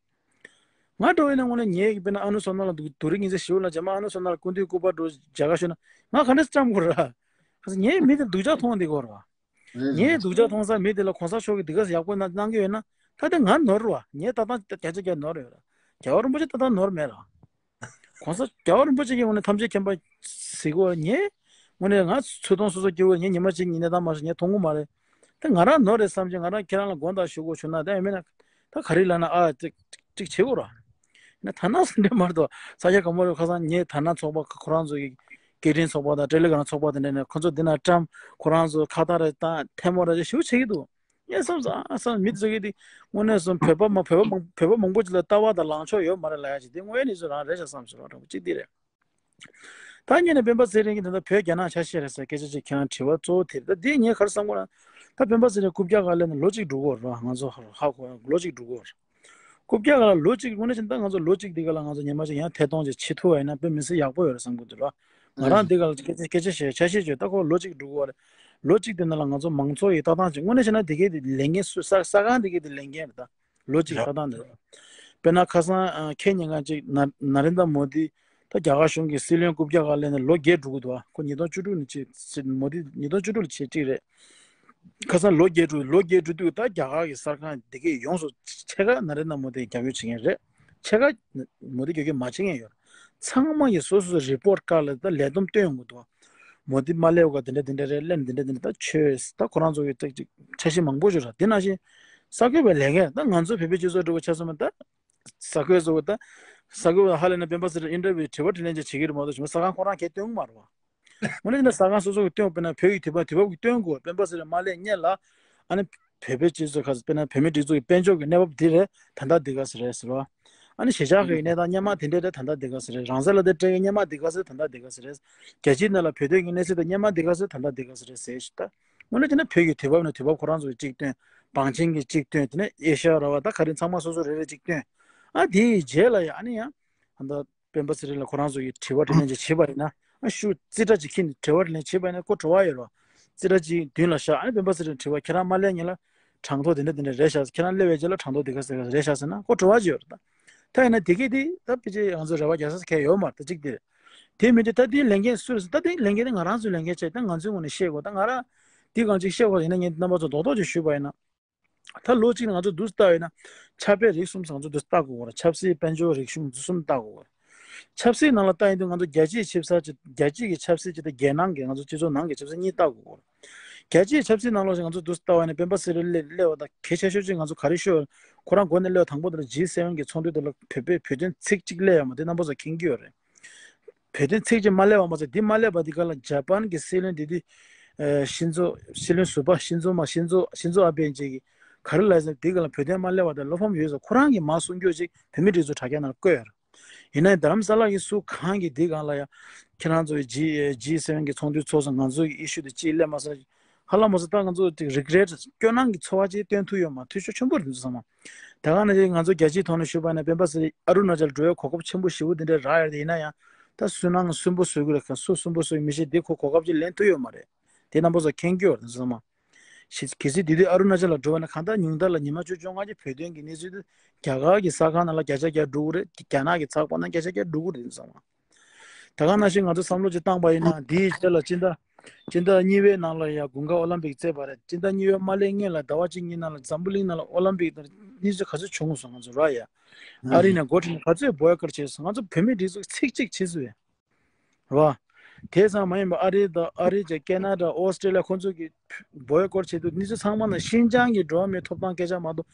ང་འགྲོ་བའི་ནང་ངོ་ནས་ངའི་དཔེར་ན་ཨ་ནུ་བསོད་ནམས་ལ་དུ་རིག་ཉིན་ཚེ་ཞིའུ་ལ་རྗེས་མ་ཨ་ནུ་བསོད་ནམས་ལ་སྐུ་མདུན་སྐུ་པར་འགྲོ་མཇལ་ཁ་ཞུས་ན་ང་ག་འདྲས་བརྩམས་གོ་ར། ངས་མི་དེ་སྡུག་ཅག་མཐོང་འདི་གོ་ར། ངས་སྡུག་ཅག་མཐོང་ས་མི་དེ་ལ་གོང་ས་མཆོག་གིས་འདི་ག་ཡག་པོ་གནང་གནང་གི་ཡོད་ན་ད་དེ་ང་ནོར་བ་ངས་ད་ལྟ་བརྒྱ་ཆ་བརྒྱ་ནོར་ཡོད་ར། རྒྱལ་བ་རིན་པོ་ཆེ་ད་ལྟ་ནོར་མེད་ར། གོང་ས་རྒྱལ་བ་རིན་པོ་ཆེ་གིས་ངོ་ནས་ཐམས་ཅད་མཁྱེན་པ་ཟེར་གོ་ངས་ངོ་ནས་ང་ཚོད་མཐོང་སོ་སོ་སྐྱེ་བོ་ངས་ཉི་མ་གཅིག་ཉིན་ནས་ད་མ་སོང་ངས་མཐོང་གི་མ་རེད། ད་ང་རང་ནོར་རེད་བསམ་གྱི་ང་རང་ཁྱེད་རང་ལ་དགོངས་དག་ཞུ་དགོས་བྱུང་ན་ད་ཡང་མིན་ན་ད་ག་རེ་ལབ་ན་ཨ་ཅིག་ཅིག་བྱེད་དགོས་ར། ན་ཐ་ན་སུ་འདྲ་མ་གཏོགས་ས་སྐྱ་གོང་མ་རུ་ཁ་སང་ངས་ད་ན་ཚོགས་པ་ཁོ་རང་ཚོ་གི་སྐད་འཕྲིན་ཚོགས་པ་དང་ཏེ་ལེ་གྷ་རམ་ཚོགས་པ་དེ་འདྲ་ནས་ཁོ་ཚོ་འདི་ན་བཀྲམ་ཁོ་རང་ཚོ་ཁ་བཏགས་རེ་བཏང་ཐལ་མོ་རེ་ཞིག་བྱེད་ཀྱི་འདུག་ངས་བསམ་སོང་ཨ་བསམ་མི་ཚོ་གི་དེ་དངོས་གནས་སོང་བོད་པ་མ་བོད་པ་མང་བོད་པ་མང་པོ་ཅིག་ལ་ལྟ་བ་དང་ལངས་ཕྱོགས་ཡོད་མ་རེད་ལབ་ཡ་ཅིག་དེ་དངོས་ཡོད་གནས་ཚུལ་རང་རེད་ཤག་བསམ་སོང་ར་གཅིག་དེ་རེད། ད་ ད་ཉིད་ནས་སྤེན་པ་ཚེ་རིང་གིས་ད་ལྟ་བོད་རྒྱ་ནག་ཆ་ཤས་རེད་ཟེར་སྐད་ཆ་ཅིག་ཁྱེད་རང་དྲི་བ་གཙོ་བོ་དེ་རེད། ད་འདི་ངས་ག་རེ་བསམ་གོ་ན། ད་སྤེན་པ་ཚེ་རིང་རྐུབ་བཀྱག་སྒང་སླེབས་ནས་ལོ་གཅིག་འགྲོ་གི་ཡོད་རེད་བ། ང་ཚོ་ཧ་གོ་ལོ་གཅིག་འགྲོ་གི་ཡོད་རེད། རྐུབ་བཀྱག་སྒང་ལ་ལོ་གཅིག་དངོས་གནས་བྱས་ན་ད་ང་ཚོ་ལོ་གཅིག་འདི་ག་ལ་ང་ཚོ་ཉི་མ་གཅིག་ཡང་ཐད་གཏོང་ཅིག་བྱེད་ཐུབ་པ་ཡིན་ན་དཔེ་མི་སྲིད་ཡག་པོ་ཡོད་རེད་བསམ་གི་འདུག་ར། ང་རང་འདི་ག་ལ་སྐད་ཆ་སྐད་ཆ་བཤད་ཆ་ཤས་བརྗོད། ད་ཁོ་ལོ་གཅིག་འགྲོ་གི་ཡོད་རེད། ལོ་གཅིག་དེ་ནང་ལ་ང་ཚོ་མང་ཚོགས་ཡི་ལྟ་སྟངས་ཅིག་དངོས་གནས་བྱས་ན་དེ་གའི་དེ་ལས་འགན་སུ་ས་ས་ཁང་དེ་གའི་དེ་ལས་འགན་རེད་ད། ལོ་གཅིག་ལྟ་སྟངས་འདི་རེད། དཔེར་ན་ཁ་སང་ཨ་ཁེ་ཉིན་གང་ཅིག་ན་ན་རེན་དྲ་མོ་དི་ད་རྒྱ་གར་གཞུང་གི་སྲིད་བློན་རྐུབ་བཀྱག་སྒང་སླེབས་ནས་ལོ་བརྒྱད་འགྲོ་གི་འདུག་ཨ། ཁོ་ཉིས་སྟོང་བཅུ་དྲུག་ནས་ཆེ་མོ་དི་ཉིས་སྟོང་བཅུ་དྲུག་ལ་ཆེ་གཅིག་རེད། ཁ་སང་ལོ་བརྒྱད་འགྲོ་ལོ་བརྒྱད་འགྲོ་དུས་ད་རྒྱ་གར་གྱི་གསར་ཁང་དེ་གའི་ཡོངས་སུ་ཆེ་ཁག་ན་རེན་དྲ་མོ་དི་རྒྱབ་སྐྱོར་བྱེད་མཁན་རེད། ཆེ་ཁག་མོ་དི་རྒྱབ་སྐྱོར་མ་བྱེད་མཁན་ཡོད་རེད། ཚང་མ་གི་སོ་སོ་སོ་རི་པོར་ཊི་ཁ་ལ་ད་ལས་བསྡོམས་སྟོན་ཡོང་གི་འདུག་མོ་དི་མ་སླེབས་ག་དེ་འདྲ་དེ་འདྲ་རེད། སླེབས་དེ་འདྲ་དེ་འདྲ། ད་ཆོས་ད་ཁོ་རང་ཚོ་གི་ཏིག་ཏིག་འཆར་གཞི་མང་པོ་ཞིག་རེད། དེ་ནང་བཞིན་གསར་འགོད་པའི་ལས་འགན་ད་ང་ཚོ་བོད་པའི་སྤྱི་ཚོགས་འདྲ་བོ་ཆ་མཚོན་ན་ད་གསར་འགོད་ཚོ་ད་གསར་འགོད་པ་ཧ་ལས་ན་སྤེན་པ་ཚེ་རིང་ཨིན་ཊར་བིའུ་དྲི་བ་དྲིས་ལན་ཅིག་བྱེད་ཀྱི་རེད་མ་གཏོགས་ཞུ་མ་གསར་ཁང་ཁོ་རང་གིས་སྟོན་གི་མ་རེད་བ། དངོས་གནས་ན་གསར་ཁང་སོ་སོ་གིས་སྟོན་དགོས། དཔེར་ན་བོད་ཀྱི་དུས་བབ་དུས་བབ་ཀྱིས་སྟོན་དགོས། སྤེན་པ་ཚེ་རིང་མ་སླེབས་སྔོན་ལ་ཨ་ནི་བོད་པའི་སྤྱི་ཚོགས་ཁ་བོད་མི་སྒྲིག་འཛུགས་ཀྱི་དཔལ་འབྱོར་གྱི་གནས་བབ་འདི་རེད། ད་ལྟ་འདི་ག་ཟེ་རེད་ཟེར་བ། ཨ་ནི་གཞིས་ཆགས་ཀྱི་གནས་སྟངས་སྔོན་མ་དེ་འདྲ་རེད། ད་ལྟ་འདི་ག་ཟེ་རེད། རང་ས་ལ་དེ་སྤྲད་མཁན་སྔོན་མ་འདི་ག་ཟེ་རེད། ད་ལྟ་འདི་ག་ཟེ་རེད། རྒྱལ་སྤྱིའི་ནང་ལ་བོད་དོན་གྱི་གནས་ཚུལ་དེ་སྔོན་མ་འདི་ག་ཟེ་རེད། ད་ལྟ་འདི་ག་ཟེ་རེད་ཟེར་ཞིག་ད། དངོས་གནས་བྱས་ན་བོད་ཀྱི་དུས་བབ་ནང་དུས་བབ་ཁོ་རང་ཚོ་གིས་གཅིག་སྟོན། བང་ཆེན་གྱིས་གཅིག་སྟོན། དེ་ནས་ཨེ་ཤ་ཡ་ར་བ་ད་ག་རེ་ཚང་མ་སོ་སོ་རེ་རེ་གཅིག་སྟོན། ཨ་དེའི་རྗེས་ལ་ཡ་ཨ་ནི་ཡང་ད་ལྟ་སྤེན་པ་ཚེ་རིང་ལ་ཁོ་རང་ཚོ་གིས་དྲི་བ་དྲིས་ལན་ཅིག་བྱས་པ་ཡིན་ན། ཨ་ཤུ་རྩིས་ཁྲ་ཅིག་ཁྱེར་ནས་དྲི་བ་དྲིས་ལན་བྱས་པ་ཡིན་ན་ཁོ་དྲི་བ་ཡོད་རེད་བ། རྩིས་ཁྲ་ཅིག་མདུན་ལ་བཞག་ཨ་ནི་སྤེན་པ་ཚེ་རིང་དྲི་བ། ཁྱེད་རང་མ་སླེབས་སྔོན་ལ་གྲངས་ཐོ་དེ་འདྲ་དེ་འདྲ་རེད་བཞག་ཁྱེད་རང་སླེབས་པའི་རྗེས་ལ་གྲངས་ཐོ་དེ་ག་ཟེ་རེད་བཞག་ཟེར་ན་ཁོ་དྲི་བ་ཅིག་ཡོད་རེད་ད། ད་ཡིན་ན་དེ་གས་དེ་ད་ཕལ་ཆེར་ང་ཚོ་རེ་བ་རྒྱག་ས་གང་ཡང་ཡོད་མ་རེད་ད་གཅིག་དེ་རེད། དེ་མིན་དུས་ད་དེའི་ལས་འགན་སུ་རེད་ཟེར། ད་དེའི་ལས་འགན་དེ་ང་རང་ཚོའི་ལས་འགན་བྱས། ད་ང་ཚོའི་ངོས་ནས་བཤད་དགོས། ད་ང་རང་དེ་གང་ཅིག་བཤད་དགོས་ཡིན་ན་ངས་རྣམ་པ་ཚོ་རྡོག་རྡོག་ཅིག་ཞུས་པ་ཡིན་ན། ད་ལོ་གཅིག་ནང་ང་ཚོ་འདུག་སེ་ལྟ་བ་ཡིན་ན་ཆབ་དཔལ་རིག་གསུམ་ཟེར་ང་ཚོ་འདུག་སེ་ལྟ་དགོས་ཀྱི་རེད། ཆབ་སྲིད་དཔལ་འབྱོར་རིག་གཞུང་འདི་གསུམ་ལྟ་དགོས་ཀྱི་རེད། ཆབ་སྲིད་ནང་ལ་ལྟ་ཡིན་དུས་ང་ཚོ་རྒྱལ་སྤྱིའི་ཆབ་སྲིད་ཅིག་རྒྱལ་སྤྱིའི་གི་ཆབ་སྲིད་ཅིག་དང་རྒྱལ་ནང་གི་ང་ཚོ་སྤྱི་ཚོགས་ནང་གི་ཆབ་སྲིད་གཉིས་ལྟ་དགོས་ཀྱི་རེད། རྒྱལ་སྤྱིའི་ཆབ་སྲིད་ནང་ལོགས་ཤིག་ང་ཚོ་འདུག་སེ་ལྟ་བ་ཡིན་ན་སྤེན་པ་ཚེ་རིང་སླེབས་སླེབས་པ་དང་གལ་ཆེ་ཤོས་ཅིག་ང་ཚོ་ག་རེ་ཤོད། ཁོ་རང་འགོ་ནས་སླེབས་པ་དང་པོ་དེ་ལ་ཇི་སེ་ཝེན་གི་ཚོགས་འདུ་དེ་ལ་བོད་པའི་བོད་དོན་ཚིག་གཅིག་སླེབས་ཡོད་མ་རེད། དེ་རྣམ་པ་ཚོ་མཁྱེན་གྱི་ཡོད་རེད། བོད་དོན་ཚིག་གཅིག་མ་སླེབས་པ་མ་ཟད་འདི་མ་སླེབས་པ་འདི་ག་ལ་ཇ་པན་གྱི་སྲིད་བློན་དེ་དུས་ཨ་ཤིན་ཛོ་སྲིད་བློན་ཟུར་པ་ཤིན་ཛོ་མ་ཤིན་ཛོ་ཤིན་ཛོ་ཨ་བྷེ་ཅིག་གིས་ག་རེ་ལབ་ཟེར་ན་འདི་ག་ལ་བོད་དོན་མ་སླེབས་པ་དང་བློ་ཕམ་ཡོད་ཟེར་ཁོ་རང་གིས་མར་གསུང་རྒྱུ་ཅིག་བོད་མི་སྒྲིག་འཛུགས་དྲ་རྒྱ་ནང་བཀོད་ཡོད་རེད། ཡིན་ན་ཡང་རྡ་རམ་ས་ལ་གི་སུ་གང་གིས་འདི་སྒང་ལ་ཡ་ཁྱེད་རང་ཚོ་གི་ཇི་ཇི་སེ་ཝེན་གི་ཚོགས་འདུ་ཚོགས་སོང་ང་ཚོ་གི་ཨི་ཤུ་དེ་ཅིག་སླེབས་མ་སོང་། ཧ་ལམ་མ་སོང་ད་ང་ཚོ་དེ་རི་གི་རེ་ཊི་སྐྱོ་སྣང་གི་ཚོར་བ་ཅིག་སྟོན་ཐུབ་ཡོད་མ་རེད། འཐུས་ཤོར་ཆེན་པོ་རེད་འདུག་ཚང་མ། ད་ག་ནང་བཞིན་ང་ཚོ་རྒྱལ་སྤྱིའི་ཐོག་ནས་ཞུས་པ་ཡིན་ན་སྤེན་པ་ཚེ་རིང་ཨ་རུ་ན་ཅལ་འགྲོ་ཡའི་གོ་སྐབས་ཆེན་པོ་ཞེ་པོ་དེ་འདྲ་རག་ཡོད་རེད། ཡིན་ན་ཡང་ད་སུ་ནང་སུན་པོ་བཟོ་གི་རེད། ག་སུ་སུན་པོ་བཟོ་གི་མི་ཤེས། དེ་ཁོ་གོ་སྐབས་ཅིག་ལེན་ཐུབ་ཡོད་མ་རེད། དེ་རྣམ་པ་ཚོ་མཁྱེན་གྱི་ཡོད་རེད་འདུག་ཚང་མ། གལ་སྲིད་དེ་དུས་ཨ་རུ་ན་ཅལ་ལ་འགྲོ་བ་ན་གང་ལྟར་ཉུང་མཐའ་ལ་ཉི་མ་བཅུ་བཅོ་ལྔ་གི་བོད་དོན་གྱི་གནས་ཚུལ་དེ་རྒྱ་གར་གྱི་གསར་ཁང་ནང་ལ་བརྒྱ་ཆ་བརྒྱ་འགྲོ་གི་རེད། རྒྱ་ནག་གི་ཚགས་པར་ནང་བརྒྱ་ཆ་བརྒྱ་འགྲོ་གི་རེད་འདུག་ཚང་མ། ད་ག་ནང་བཞིན་ང་ཚོ་བསམ་བློ་ཅིག་བཏང་པ་ཡིན་ན་འདིའི་རྗེས་ལ་སྤྱི་ཟླ་སྤྱི་ཟླ་གཉིས་པའི་ནང་ལ་ཡ་དགུན་ཁ་ཨོ་ལམ་པིག་རྩེད་པ་རེད། སྤྱི་ཟླ་གཉིས་པའི་མ་སླེབས་སྔོན་ལ་ཟླ་བ་གཅིག་གཉིས་ནང་ལ་འཛམ་བུ་གླིང་ནང་ལ་ཨོ་ལམ་པིག་དང་གནས་ཚུལ་ག་ཚོད་བྱུང་སོང་ང་ཚོ་ར་ཡ། ཨ་རི་ནས་འགོ་ཁྲིད་ནས་ག་ཚོད་བོའི་ཀོཊ་བྱས་སོང་། ང་ཚོ་བོད་མི་སྒྲིག་འཛུགས་ཚིག་གཅིག་བྱས་སོང་བས། རེད་བ། དེ་ཙམ་མ་ཡིན་པར་ཨ་རི་དང་ཨ་རི་བྱས་ཀེ་ན་ཌ་ཨོ་སི་ཀྲི་ལི་ཡ་ཁོང་ཚོ་གིས་བོའི་ཀོཊ་བྱས་འདུག་གནས་ཚུལ་ཚང་མ་ནང་ཤིན་ཅང་གི་འགྲོ་བ་མིའི་ཐོབ་ཐང་སྐད་ཆ་མ་གཏོགས་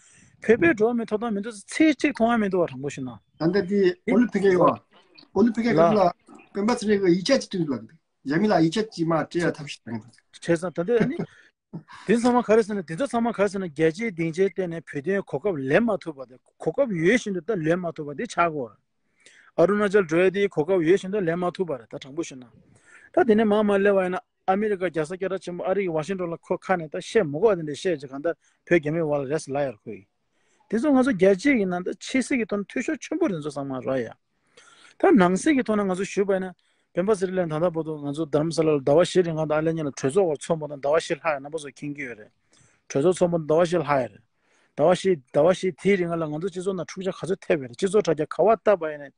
བོད་པའི་འགྲོ་བ་མིའི་ཐོབ་ཐང་མི་འདུག་ཚིག་གཅིག་མཐོང་ཡ་མི་འདུག་བ། དྲང་པོ་ཞུ་ན། ད་ལྟ་དེ་ཨོ་ལིམ་ཕིག་གི་ཡོད་བ། ཨོ་ལིམ་ཕིག་གི་ལ། སྐབས་ལ་སྤེན་པ་ཚེ་རིང་གིས་ཡིག་ཆ་ཅིག་བྲིས་འདུག་ལབ་འདུག་ཡ་མི་ལ་ཡིག་ཆ་ཅིག་མར་སྤྲད་ཡ་ཐབས་ཤེས་གནང་གི་འདུག་བྱས་ཙང་ད་ལྟ་ཨ་ནི། དེ་ཚང་མ་ག་རེ་ཟེར་ན་དེ་ཚོ་ཚང་མ་ག་རེ་ཟེར་ན་རྒྱལ་སྤྱིའི་སྡིངས་ཆའི་སྟེང་ནས་བོད་དོན་གོ་སྐབས་ལེན་མ་ཐུབ་པ་དེ། གོ་སྐབས་ཡོད་བཞིན་དུ་ད་ལེན་མ་ཐུབ་པ་དེ་ཆགས་ཀྱི་ཡོད་རེད། ཨ་རུ་ན་ཅལ་འགྲོ་ཡ་དེའི་གོ་སྐབས་ཡོད་བཞིན་དུ་ལེན་མ་ཐུབ་པ་རེད། ད་དྲང་པོ་ཞུ་ན། ད་དེ་ནས་མར་མར་སླེབས་པ་ཡིན་ན་ཨ་མི་རི་ཀ་རྒྱལ་ས་སྐད་གྲགས་ཆེན་པོ་ཨ་རི་གི་ཝ་ཤིང་ཊོན་ལ་ཁོ་ཁ་ནས་ད་བཤད་མི་དགོས་པ་དེ་འདྲ་བཤད་ཅིག་གང་ལྟར་བོད་རྒྱ་མིའི་བར་ལ་རེད་ཟེར་ལབ་ཡོད་རེད་ཁོ་ཡིས། དེ་ཚོ་ང་ཚོ་རྒྱལ་སྤྱི་ཡིན་ན་ད་ཕྱི་སྲིད་ཀྱི་ཐོག་ནས་འཐུས་ཤོར་ཆེན་པོ་རེད་ཚོ་ཚང་མ་ར་ཡ། ད་ནང་སྲིད་ཀྱི་ཐོག་ནས་ང་ཚོ་ཞུས་པ་ཡིན་ན། སྤེན་པ་ཚེ་རིང་ལགས་ད་ལྟ་བར་དུ་ང་ཚོ་རྡ་རམ་ས་ལ་ལ་ཟླ་བ་བཞི་རིང་ང་དང་ཨ་ལེ་གཉིས་ལ་གྲོས་ཚོགས་བར་ཚོགས་པ་དང་ཟླ་བ་བཞི་ལྷག་ཡ་རྣམ་པ་ཚོ་མཁྱེན་གྱི་ཡོད་རེད། གྲོས་ཚོགས་ཚོགས་པ་དང་ཟླ་བ་བཞི་ལྷག་ཡ་རེད། ཟླ་བ་བཞི་ཟླ་བ་བཞི་དེའི་རིང་ལ་ང་ཚོ་སྤྱི་ཚོགས་ནང་འཁྲུག་ཆ་ག་ཚོད་ཐེབས་པ་རེད། སྤྱི་ཚོགས་དྲ་རྒྱ་ག་པར་བལྟས་པ་ཡིན་ན།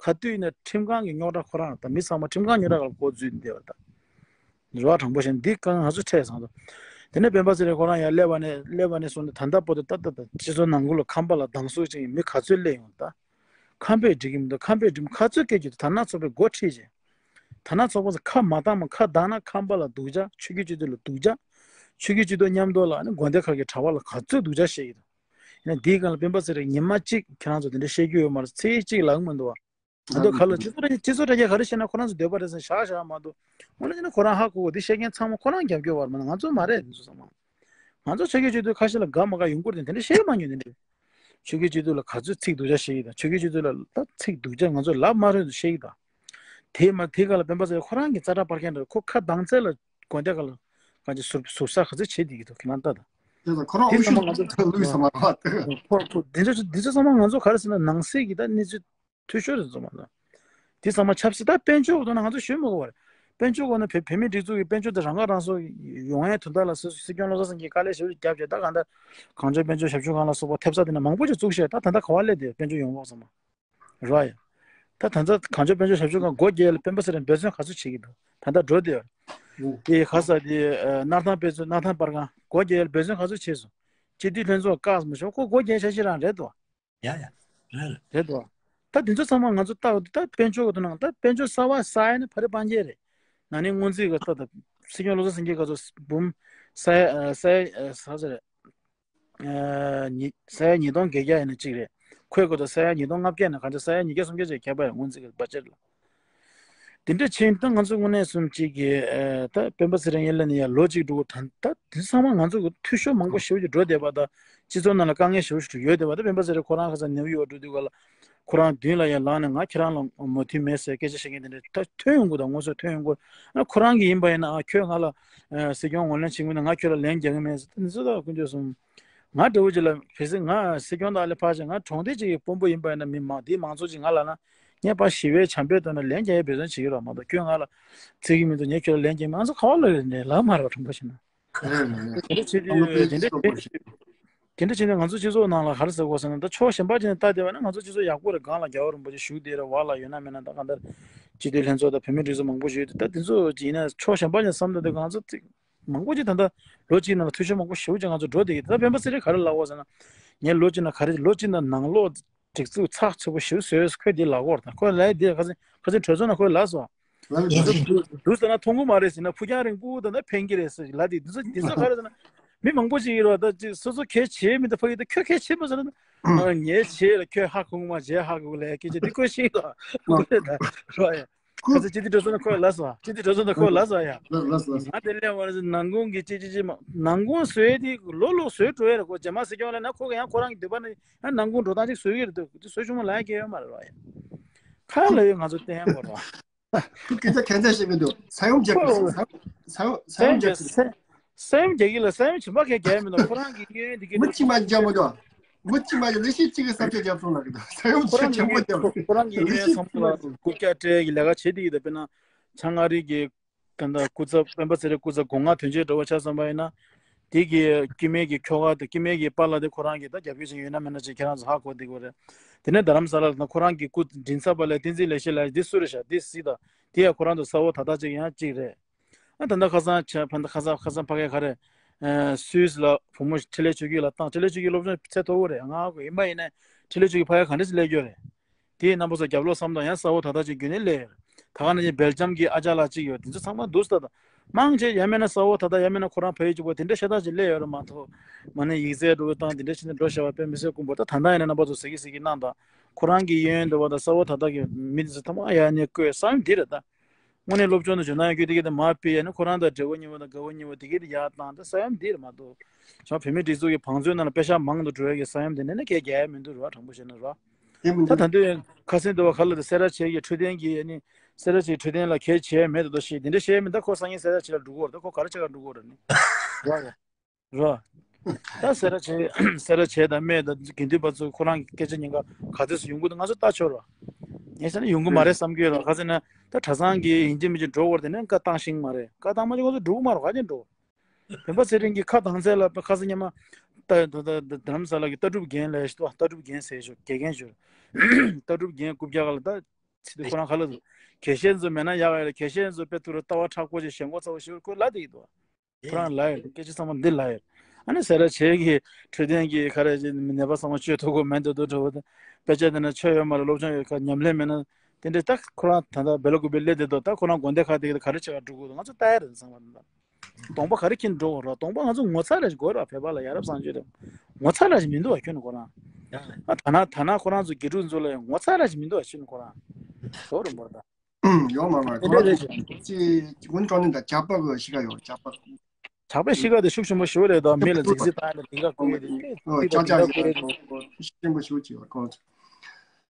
ག་དུས་ཡིན་ན་ཁྲིམས་ཁང་གི་རྙོག་དྲ་ཁོ་རང་རེད། ད་མི་ཚང་མ་ཁྲིམས་ཁང་རྙོག་དྲ་སྒང་ལ་མགོ་འཛུལ་བསྡད་པ་རེད་ད། རེད་བ། དྲང་པོ་བཤད་ན་འདི་གང་ང་ཚོ་འཕྲད་སོང་ད། དེ་ནས་སྤེན་པ་ཚེ་རིང་ཁོ་རང་ཡར་སླེབས་པ་ནས་སླེབས་པ་ནས་བཟུང་སྟེ་ད་ལྟ་བར་དུ་ད་ད་ད་སྤྱི་ཚོགས་ནང་ཁུལ་ལ་ཁམས་པ་ལ་སྡང་ཟུག་ཅིག་མི་ག་ཚོད་སླེབས་ཡོང་ད། ཁམས་པས་འགྲིག་གི་མི་འདུག་ཁམས་པས་འགྲིག་མི་ག་ཚོད་སྐད་རྒྱག་གི་འདུག་དར་ནག་ཚོགས་པས་འགོ་ཁྲིད་བྱས། དར་ནག་ཚོགས་པ་ཚོ་ཁ་མ་བཏང་མ་ཁ་བཏང་ན་ཁམས་པ་ལ་སྡུག་ཅག་ཆོས་བརྒྱུད་སྤྱི་འཐུས་ལ་སྡུག་ཅག་ཆོས་བརྒྱུད་སྤྱི་འཐུས་མཉམ་དུ་ལ་ནི་དགོན་སྡེ་ཁག་གི་གྲྭ་པ་ལ་ག་ཚོད་སྡུག་ཅག་བཤད་ཀྱི་འདུག་ཡིན་ན་འདིའི་སྒང་ལ་སྤེན་པ་ཚེ་རིང་ཉི་མ་གཅིག་ཁྱེད་རང་ཚོ་དེ་འདྲ་བཤད་རྒྱུ་ཡོད་མ་རེད། ཚིག་གཅིག་ལབ་ཀྱི་མི་འདུག་བ། ད་དུང་ག་ལ་སྤྱི་ཚོགས་སྤྱི་ཚོགས་དྲ་རྒྱ་ག་རེ་བཤད་ན་ཁོ་རང་ཚོ་འདོད་པ་རེད་ཟེར་བཞག་བཞག་མ་གཏོགས། དངོས་གནས་བྱས་ན་ཁོ་རང་ཧ་གོ་གོ་འདི་བཤད་མཁན་ཚང་མ་ཁོ་རང་རྒྱབ་སྐྱོར་བ་རེད་མ་གཏོགས་ང་ཚོ་མ་རེད། འདི་ཚོ་ཚང་མ་ང་ཚོ་ཆོས་བརྒྱུད་སྤྱི་འཐུས་ཁ་ཤས་ལ་དགའ་མ་དགའ་ཡོང་གི་རེད་དེ་འདྲ་བཤད་མ་མྱོང་དེ་འདྲ། ཆོས་བརྒྱུད་སྤྱི་འཐུས་ལ་ག་ཚོད་ཚིག་སྡུག་ཅག་བཤད་ཀྱི་དང་ཆོས་བརྒྱུད་སྤྱི་འཐུས་ལ་ད་ཚིག་སྡུག་ཅག་ང་ཚོ་ལབ་མ་རེད་འདུག་བཤད་ཀྱི་དང་། དེ་མ་དེ་ག་ལ་སྤེན་པ་ཚེ་རིང་ཁོ་རང་གི་ཙག་སྒྲ་སྤར་མཁན་འདྲ། ཁོ་ཁ་གདངས་ཚད་ལ་དགོན་སྡེ་ག་ལ་གང་ཅི་ཟུར་ཟུར་ཟ་ག་ཚོད་བྱེད་བསྡད་ཀྱི་འདུག་ཁྱེད་རང་ལྟ་དང་། དེ་ཚོ་ཁོ་རང་དབུ་ཤུགས་ལུས་སོང་མ་རེད་པ། ཁོ་ཁོ་དེ་ཚོ་དེ་ཚོ་ཚང་མ་ང་ཚོ་ག་རེ་ཟེར་ན་ནང་གསེས་ཀྱི་ད་གནས་ཚུལ་འཐུས་ཤོར་རེད་ཚང་མ་ད། དེ་ཚང་མ་ཆབ་སྲིད་ད་དཔལ་འབྱོར་གྱི་ཐོག་ན་ང་ཚོ་ཞུ་མི་དགོས་པ་རེད། དཔལ་འབྱོར་གྱི་ཐོག་ན་བོད་བོད་མིའི་སྒྲིག་འཛུགས་ཀྱི་དཔལ་འབྱོར་དེ་རང་ཁ་རང་གསོ་ཡོང་ཡས་དོན་དག་ལ་སྲིད་སྲིད་སྐྱོང་བློ་བཟང་སེང་གེས་དཀའ་ལས་ཞེ་པོ་ཅིག་བརྒྱབ་བྱས། ད་གང་ལྟར་གངས་ལྗོངས་དཔལ་འབྱོར་ཞབས་ཞུ་ཁང་ལ་སོགས་པ་ཐེབས་རྩ་དེ་ན་མང་པོ་ཅིག་བཙུགས་བྱས། ད་ད་ལྟ་ག་པར་སླེབས་བསྡད། དཔལ་འབྱོར་ཡོང་འབབ་ཚང་མ་རེད་པ་ཡ། ད་ད་ལྟ་གངས་ལྗོངས་དཔལ་འབྱོར་ཞབས་ཞུ་ཁང་སྒོ་རྒྱག་ཡས་ལ་སྤེན་པ་ཚེ་རིང་འབད་བརྩོན་ག་ཚོད་བྱེད་ཀྱི་འདུག་ད་ལྟ་འགྲོ་བསྡད་ཡོད་རེད། དེ་ག་ས་དེ་སྣར་ཐང་དཔེ་མཛོད་སྣར་ཐང་པར་ཁང་སྒོ་རྒྱག་ཡས་ལ་འབད་བརྩོན་ག་ཚོད་བྱས་སོང་། སྤྱི་འཐུས་ལྷན་ཚོགས་བཀག་མ་ཤོག་ཁོ་སྒོ་རྒྱག་ཡས་འཆར་གཞི་རང་རེད་དོ། ཡ་ཡ། རེད་རེད། རེད་དོ། ད་དེ་ཚོ་ཚང་མ་ང་ཚོ་ལྟ་འོ་དེ་ད་དཔལ་འབྱོར་གི་ཐོག་ནང་ད་དཔལ་འབྱོར་གསར་པ་གསར་ཡ་ནི་ཕ་རི་སྤང་རྒྱལ་རེད། ན་ནིང་སྔོན་རྩིས་གི་ལྟ་ད་སྲིད་སྐྱོང་བློ་བཟང་སེང་གེ་ག་ཚོད་འབུམ་ས་ཡ་ས་ཡ་ས་ས་རེད། ཉི་ས་ཡ་ཉིས་སྟོང་བརྒྱད་བརྒྱ་ཡིན་ན་གཅིག་རེད། ཁོས་གོ་ད་ས་ཡ་ཉིས་སྟོང་ལྔ་བརྒྱ་ནས་གང་ཆ་ས་ཡ་ཉིས་བརྒྱ་སུམ་བརྒྱ་ཅིག་ཁྱད་པར་ཡང་སྔོན་རྩིས་ཀྱི་བར་ཆད་ལ། དེ་འདྲ་ཕྱིན་ད་ང་ཚོ་དངོས་གནས་སུམ་གཅིག་གི་ད་སྤེན་པ་ཚེ་རིང་ཡིན་ལ་ནི་ཡང་ལོ་གཅིག་འགྲོ་གི་ད་ད་དེ་ཚང་མ་ང་ཚོ་གི་འཐུས་ཤོར་མང་པོ་ཞེ་པོ་ཅིག་འགྲོ་བསྡད་པ་ད། སྤྱི་ཚོགས་ནང་ལ་དཀའ་ངལ་ཞེ་པོ་ཞིག་ཡོད་བསྡད་པ་ད། སྤེན་པ་ཚེ་རིང་ཁོ་རང་ཁ་སང་ནེའུ་ཡོག་འགྲོ་དུས་ག་ལ་ཁོ་རང་མདུན་ལ་ཡང་ལངས་ནས་ང་ཁྱེད་རང་ལ་མོས་མཐུན་མེད་ཟེར་སྐད་ཆ་བཤད་མཁན་དེ་འདྲ་ད་ཐོན་ཡོང་གི་ད་ངོ་སོ་ཐོན་ཡོང་གི་ཨ་ཁོ་རང་གི་ཡིན་པ་ཡིན་ན་ཨ་ཁྱོད་ང་ལ་སྲིད་སྐྱོང་ངོས་ལེན་བྱེད་ཀྱི་མིན་ན་ང་ཁྱོད་ལ་ལན་རྒྱག་གི་མེད་ཟེར་ད་འདི་ཚོ་ད་ཀུན་སྤྱོད་གསུམ། ང་འདྲ་བོ་ཅིག་ལ་གལ་སྲིད་ང་སྲིད་སྐྱོང་དག་ལས་ཕར་ཕྱིན་ང་གྲོང་སྡེ་གཅིག་གི་དཔོན་པོ་ཡིན་པ་ཡིན་ན་མི་མང་དེའི་མང་ཚོགས་ཅིག་ང་ལ་ན་ངས་ཕར་ཞི་བའི་བྱམས་པའི་ཐོག་ནས་ལན་རྒྱག་ཡའི་འབད་བརྩོན་བྱེད་ཀྱི་རོགས་མ་གཏོགས་ཁྱོད་ང་ལ་བརྩི་གི་མི་འདུག་ངས་ཁྱོད་ལ་ལན་རྒྱག་མི་ང་ཚོ་ག་བ་ལ་ལས་ནས་ལབ་མ་རེད་པ་དྲང་པོ་བཤད་ན། དེ་འདྲ་བྱེད་དུས་དེ་འདྲ་བྱེད་དེ་འདྲ་བྱེད་དུས་ང་ཚོ་སྤྱི་ཚོགས་ནང་ལ་ག་རེ་ཟེར་དགོས་ཟེར་ན་ད་ཕྱོགས་གཞན་པ་ཅིག་ནས་ལྟ་བསྡད་པ་ན་ང་ཚོ་སྤྱི་ཚོགས་ཡག་པོ་རེད། སྒང་ལ་རྒྱལ་བ་རིན་པོ་ཆེ་བཞུགས་བསྡད་རེད། འོག་ལ་ཡོད་ན་མེད་ན་ད་གང་ལྟར་སྤྱི་འཐུས་ལྷན་ཚོགས་དང་བུད་མེད་སྒྲིག་འཛུགས་མང་པོ་ཞིག་ཡོད་དུས་ད་དེ་ཚོ་ཅིག་ཡིན་ན་ཕྱོགས་གཞན་པ་ཅིག་ནས་བསམ་བློ་བཏང་དུས་ང་ཚོ་ཅིག་མང་པོ་ཅིག་ད་ལྟ་ལོ་གཅིག་ནང་ལ་འཐུས་ཤོར་མང་པོ་ཞེ་པོ་ཅིག་ང་ཚོ་འགྲོ་བསྡད་ཀྱི་འདུག་ད་སྤེན་པ་ཚེ་རིང་ག་རེ་ལབ་ཡོད་ཟེར་ན་ངས་ལོ་གཅིག་ནང་ག་རེ་ལོ་གཅིག་ནང་ནང་ལོག་སྒྲིག་འཛུགས་ཚགས་ཚུད་པོ་ཞེ་པོ་བཟོས་ཁོས་འདི་ལབ་ཀྱི་ཡོད་རེད། ད་ཁོས་ལབ་ཡ་འདི་ཁ་སང་ཁ་སང་གྲོས་ཚོགས་ནང་ཁོས་ལབ་སོང་། ལབ་ཡོད་རེད། འདུག་ཟེར་ན་མཐོང་གི་མ་རེད་ཟེར་ན་ཕུགས་རྒྱང་རིང་པོ་ད་ལྟ་ཕན་གྱི་རེད་ཟེར་ལབ་དེ་འདི་ཚོ་འདི་ཚོ་ག་རེ་ཟེར་ན་མི་མང་པོ་ཅིག་ཡོད་རེད་པ། ད་ཅིག་སོ་སོ་གལ་ཆེ་མི་འདུག་ཕ་གི་ད་ཁྱོད་གལ་ཆེ་མོ་ཟེར་ན་ཨ་ངས་ཆེ་ལ་ཁྱོད་ཧ་གོ་མ་བྱས་ཧ་གོ་ལ་སྐད་ཆ་འདི་ཁོས་ཤེས་དོ་ཁོ་རེད་ད་རོ་ཡ། ཁ་ཚ་སྤྱི་འཐུས་གྲོས་ཚོགས་ནང་ཁོས་ལབ་སོང་། སྤྱི་འཐུས་གྲོས་ཚོགས་ནང་ཁོས་ལབ་སོང་ཡ། ལབ་ལབ་ལབ། ང་དེ་སླེབས་པ་ནང་ཁོང་གི་ཅི་ཅི་ཅི་མ་ནང་ཁོང་བཟོས་དེ་ལོ་ལོ་བཟོས་འགྲོ་ཡ་རེད། ཁོ་རྗེས་མ་སྲིད་སྐྱོང་ལ་ན་ཁོ་གི་ཡང་ཁོ་རང་གི་འདོད་པ་ནི་ཡང་ནང་ཁོང་འགྲོ་སྟངས་ཅིག་བཟོས་ཀྱི་རེད་འདུག་དེ་བཟོས་བྱུང་མ་ལ་ཡ་སྐྱེ་ཡོད་མ་རེད་བ་ཡ། ཁ་ལ་ཡོད་ང་ཚོ་བསྟན་ཡ་མ་རེད་བ། ཁོ་སྐད་ཆ་གན་ཚད་ཤེས་མི་འདུག་ས་ཡོམ་རྒྱག་གི་ས་ཡོམ་ས་ཡོམ་ས་ཡོམ་རྒྱག་གི་ས་ཡོམ་རྒྱག་གི་ལ་ས་ཡོམ་བྱེད་མ་མཁན་རྒྱག་མི་འདུག་ཁོ་རང་གི་གཡས་གཡོན་དེ་གི་མི་གཅིག་མ་རྒྱག་མི་འདུག་མི་གཅིག་མ་རྒྱག་ལས་གཞི་གཅིག་གི་ས་ཆ་རྒྱབ་སོང་ལ་གི་འདུག་ས་ཡོམ་ཁོ་རང་ཆེན་པོ་གི་རྒྱབ་ཁོ་རང་གི་གཡས་གཡོན་ཚང་མ་ལ་རྐུབ་བཀྱག་སྤྲད་ཀྱི་ལས་ཀ་བྱེད་དེ་གི་འདུག་དཔེར་ན་བྱང་ཨ་རི་གི་ད་ལྟ་སྐུ་ཚབ་སྤེན་པ་ཚེ་རིང་སྐུ་ཚབ་སྒོ་ང་དོན་གཅོད་འདྲ་བོ་ཆ་བཞག་པ་ཡིན་ན། དེ་གི་སྐྱེ་དམན་གྱི་ཁྱོ་ག་དང་སྐྱེ་དམན་གྱི་པཱ་ལགས་དེ་ཁོ་རང་གི་ད་རྒྱབ་སྐྱོར་བྱེད་ཡོད་ན་མེད་ན་ཅིག་ཁྱེད་རང་ཚོ་ཧ་གོ་བསྡད་ཀྱི་ཡོད་རེད། དེ་ནས་རྡ་རམ་ས་ལ་ལ་ཁོ་རང་གི་སྐུ་མགྲིན་ཚབ་པ་ལས་བསྟན་འཛིན་ལེགས་བཤད་ལགས་འདི་སུ་རེད་ཤག་འདི་སྲིད་ད། དེ་ཡང་ཁོ་རང་ཚོ་ས་འོག་ད་ལྟ་ཅིག་ཡང་གཅིག་རེད། ཨ་ད་ལྟ་ཁ་སང་ཆ་ཕ་ད་ཁ་སང་ཁ་སང་ཕ་གའི་ག་རེ། སུད་སི་ལ་བུ་མོ་འཕྲིན་ལས་ཆོས་སྐྱིད་ལ་བཏང་འཕྲིན་ལས་ཆོས་སྐྱིད་སློབ་སྦྱོང་ཚད་མཐོ་བོ་རེད། ང་ཧ་གོ་ཡིན་པ་ཡིན་ན་འཕྲིན་ལས་ཆོས་སྐྱིད་ཕ་གའི་ག་འདྲ་ཞིག་སླེབས་ཀྱི་ཡོད་རེད། དེའི་རྣམ་པ་ཚོ་རྒྱབ་ལོགས་བསམ་དང་ཡང་ས་འོག་ད་ལྟ་ཅིག་རྒྱུན་ནས་སླེབས་ཡོད་རེད། ད་ག་ནང་བཞིན་སྦེལ་ཇམ་གྱི་ཨ་ཅག་ལགས་གཅིག་ཡོད་དེ་ཚོ་ཚང་མ་འདུག་ས་ད། མང་ཆེ་ཡང་མིན་ན་ས་འོག་ད་ལྟ་ཡང་མིན་ན་ཁོ་རང་ཕ་ཡུལ་གཅིག་པོ་དེ་འདྲ་ཤ་སྟག་ཅིག་སླེབས་ཡོད་རེད་མ་གཏོགས། མ་ནས་ཡིག་ཚད་འགྲོ་བཏང་དེ་འདྲ་བྱས་ནས་འགྲོ་བཞག་པ་དཔེ་མི་སྲིད་དཀོན་པོ། ད་ད་ལྟ་ཡིན་ན་རྣམ་པ་ཚོ་ཟེར་གི་ཟེར་གི་གནང་དང་ཁོ་རང་གི་གཡས་གཡོན་འདྲ་བོ་དང་ས་འོག་ད་ལྟ་གི་མི་དེ་ཚོ་ཐ་མག་ཡར་ནས་བསྐོས་ས་ཡོམ་འདི་རེད་ད། དངོས་གནས་སློབ་སྦྱོང་དང་ཇོ་ནང་ཡང་རྒྱུ་དེ་གི་དེ་མར་ཕུད་ཡ་ནི་ཁོ་རང་དང་འབྲེལ་བ་གཉིས་པོ་དང་དགའ་བོ་གཉིས་པོ་དེ་གི་དེ་ཡར་བཏང་ད་ས་ཡོམ་འདི་རེད་མ་གཏོགས། བྱང་བོད་མིའི་སྒྲིག་འཛུགས་ཀྱི་བང་མཛོད་ནང་ལ་པེ་ཤག་མང་དུ་འགྲོ་ཡ་གི་ས་ཡོམ་དེ་ནས་ནི་གས་རྒྱག་ཡ་མི་འདུག་ར་དྲང་པོ་བཤད་ན་ར། དེ་མི་ད་འདུག་ད་དུང་ཁ་སེང་འདི་བ་ཁ་ལ་དེ་སེ་ར་བྱེས་ཀྱི་འཕྲོད་བསྟེན་གྱི་ནི་སེ་ར་བྱེས་འཕྲོད་བསྟེན་ལ་གས་བྱས་མེད་དོ་ཞེས་དེ་འདྲ་བཤད་མི་ད་ཁོ་སང་ཉིན་སེ་ར་བྱེས་ལ་འགྲོ་གི་རེད་ད་ཁོ་ག་རེ་བྱེད་ག་འགྲོ་གི་རེད་ནི། ར་ར། ར། ད་སེ་ར་བྱེས་སེ་ར་བྱེས་དང་སྨད་དང་དགེ་འདུན་པ་ཚོ་ཁོ་རང་གི་སྐད་ཆ་ཉན་ག་ག་ཚོད་སུ་ཡོང་གི་འདུག་ང་ཚོ་ལྟ་ཆོག་ར། ངས་བྱས་ན་ཡོང་གི་མ་རེད་བསམ་གྱི་ཡོད་ར་ག་ཚོད་ན་ད་གྲྭ་ཚང་གི་ཡིན་གཅིག་མིན་གཅིག་འགྲོ་བར་དེ་ནས་བཀའ་བཏང་ཤིང་མ་རེད་བཀའ་བཏང་མ་བྱུང་ང་ཚོ་འགྲོ་གི་མ་ར་ག་ཅན་འགྲོ། བོན་པ་ཚེ་རིང་གི་ཁ་གདངས་ཚད་ལ་ཁ་སང་ཉི་མ་ད་ད་ད་ད་རྡ་རམ་ས་ལ་གི་ལྟ་གྲུབ་རྒན་ལས་ཤི་ཏོ་ལྟ་གྲུབ་རྒན་ཟེར་ཞོར་དགེ་རྒན་ཞོར་ལྟ་གྲུབ་རྒན་རྐུབ་བཀྱག་ལ་ད་ཚིག་དེ་ཁོ་རང་ཁ་ལ་དགེ་བཤེས་ཚོ་མེད་ན་ཡག་ཡ་ལ་དགེ་བཤེས་ཚོ་དཔེ་ཐུག་ར་ལྟ་བ་མཁྲེགས་པོ་ཅིག་ཞེན་ཁོག་ཚ་བོ་ཞིག་ཁོས་ལབ་དེ་ཡིན་ཏོ། ཁོ་རང་ལབ་ཡོད་སྐད་ཆ་ཚང་མ་འདི་ལབ་ཡོད། ཨ་ནི་སེ་ར་བྱེས་ཀྱི་འཕྲོད་བསྟེན་གྱི་ཁ་རས་ཀྱི་ནད་པ་ཚང་མ་བཅོས་ཐུབ་ཀྱི་མེད་འདུག་འདུག་འདྲ་བོ་དང་དཔེ་ཆ་དེ་ན་ཆོས་ཡོད་མ་རེད་སློབ་སྦྱོང་ཡོད་ཁ་ཉམས་ལེན་མེད་ན་དེ་འདྲའི་ད་ཁོ་རང་ད་ལྟ་བེ་ལ་ཀུ་བེ་སླེབས་བསྡད་འདུག་ད་ཁོ་རང་དགོན་སྡེ་ཁག་དེ་ག་རེ་བྱེད་ག་འགྲོ་དགོས་འདུག་ང་ཚོ་ལྟ་ཡ་རེད་ཚང་མ་ད་ལྟ། གདོང་པ་ག་རེ་ཁྱེར་འགྲོ་གོ་ར་གདོང་པ་ང་ཚོ་ངོ་ཚ་ར་ཞིག་དགོས་ར་བོད་པ་ལ་ཡ་རབས་སངས་རྒྱས་རེད། ངོ་ཚ་ར་ཞིག་མི་འདུག་བ་ཁྱོད་ནི་ཁོ་རང་། ཨ་ཐ་ན་ཐ་ན་ཁོ་རང་ཚོ་དགེ་ཕྲུག་ཚོ་ལ་ཡང་ངོ་ཚ་ར་ཞིག་མི་འདུག་བ་ཁྱོད་ནི་ཁོ་རང་། ཟོ་རུ་འབོར་ད། ཡོང་མ་མ་དེ་ཁོ་འདྲ་རང་རེད་ཅེ། ཅི་ཅི་ཀུན་ཀྲོ་ནི་ད་ཇག་པ་གི་ཤི་ག་ཡོད་ཇག་པ། ཇག་པའི་ཤི་ག་དེ་ཤུགས་ཆེན་པོ་ཞིག་རེད་ད་མི་ལ་རྫིག་རྫིག་བཏང་ཡ་ལ་དེ་ག་ཀུ་ཡོད་དེ་ཨོ་ཅག་ཅག་ཡོད་ཤུགས་ཆེན་པོ་ཞིག་ཅིག་ཡོད་ཁོ་རང་ཚོ།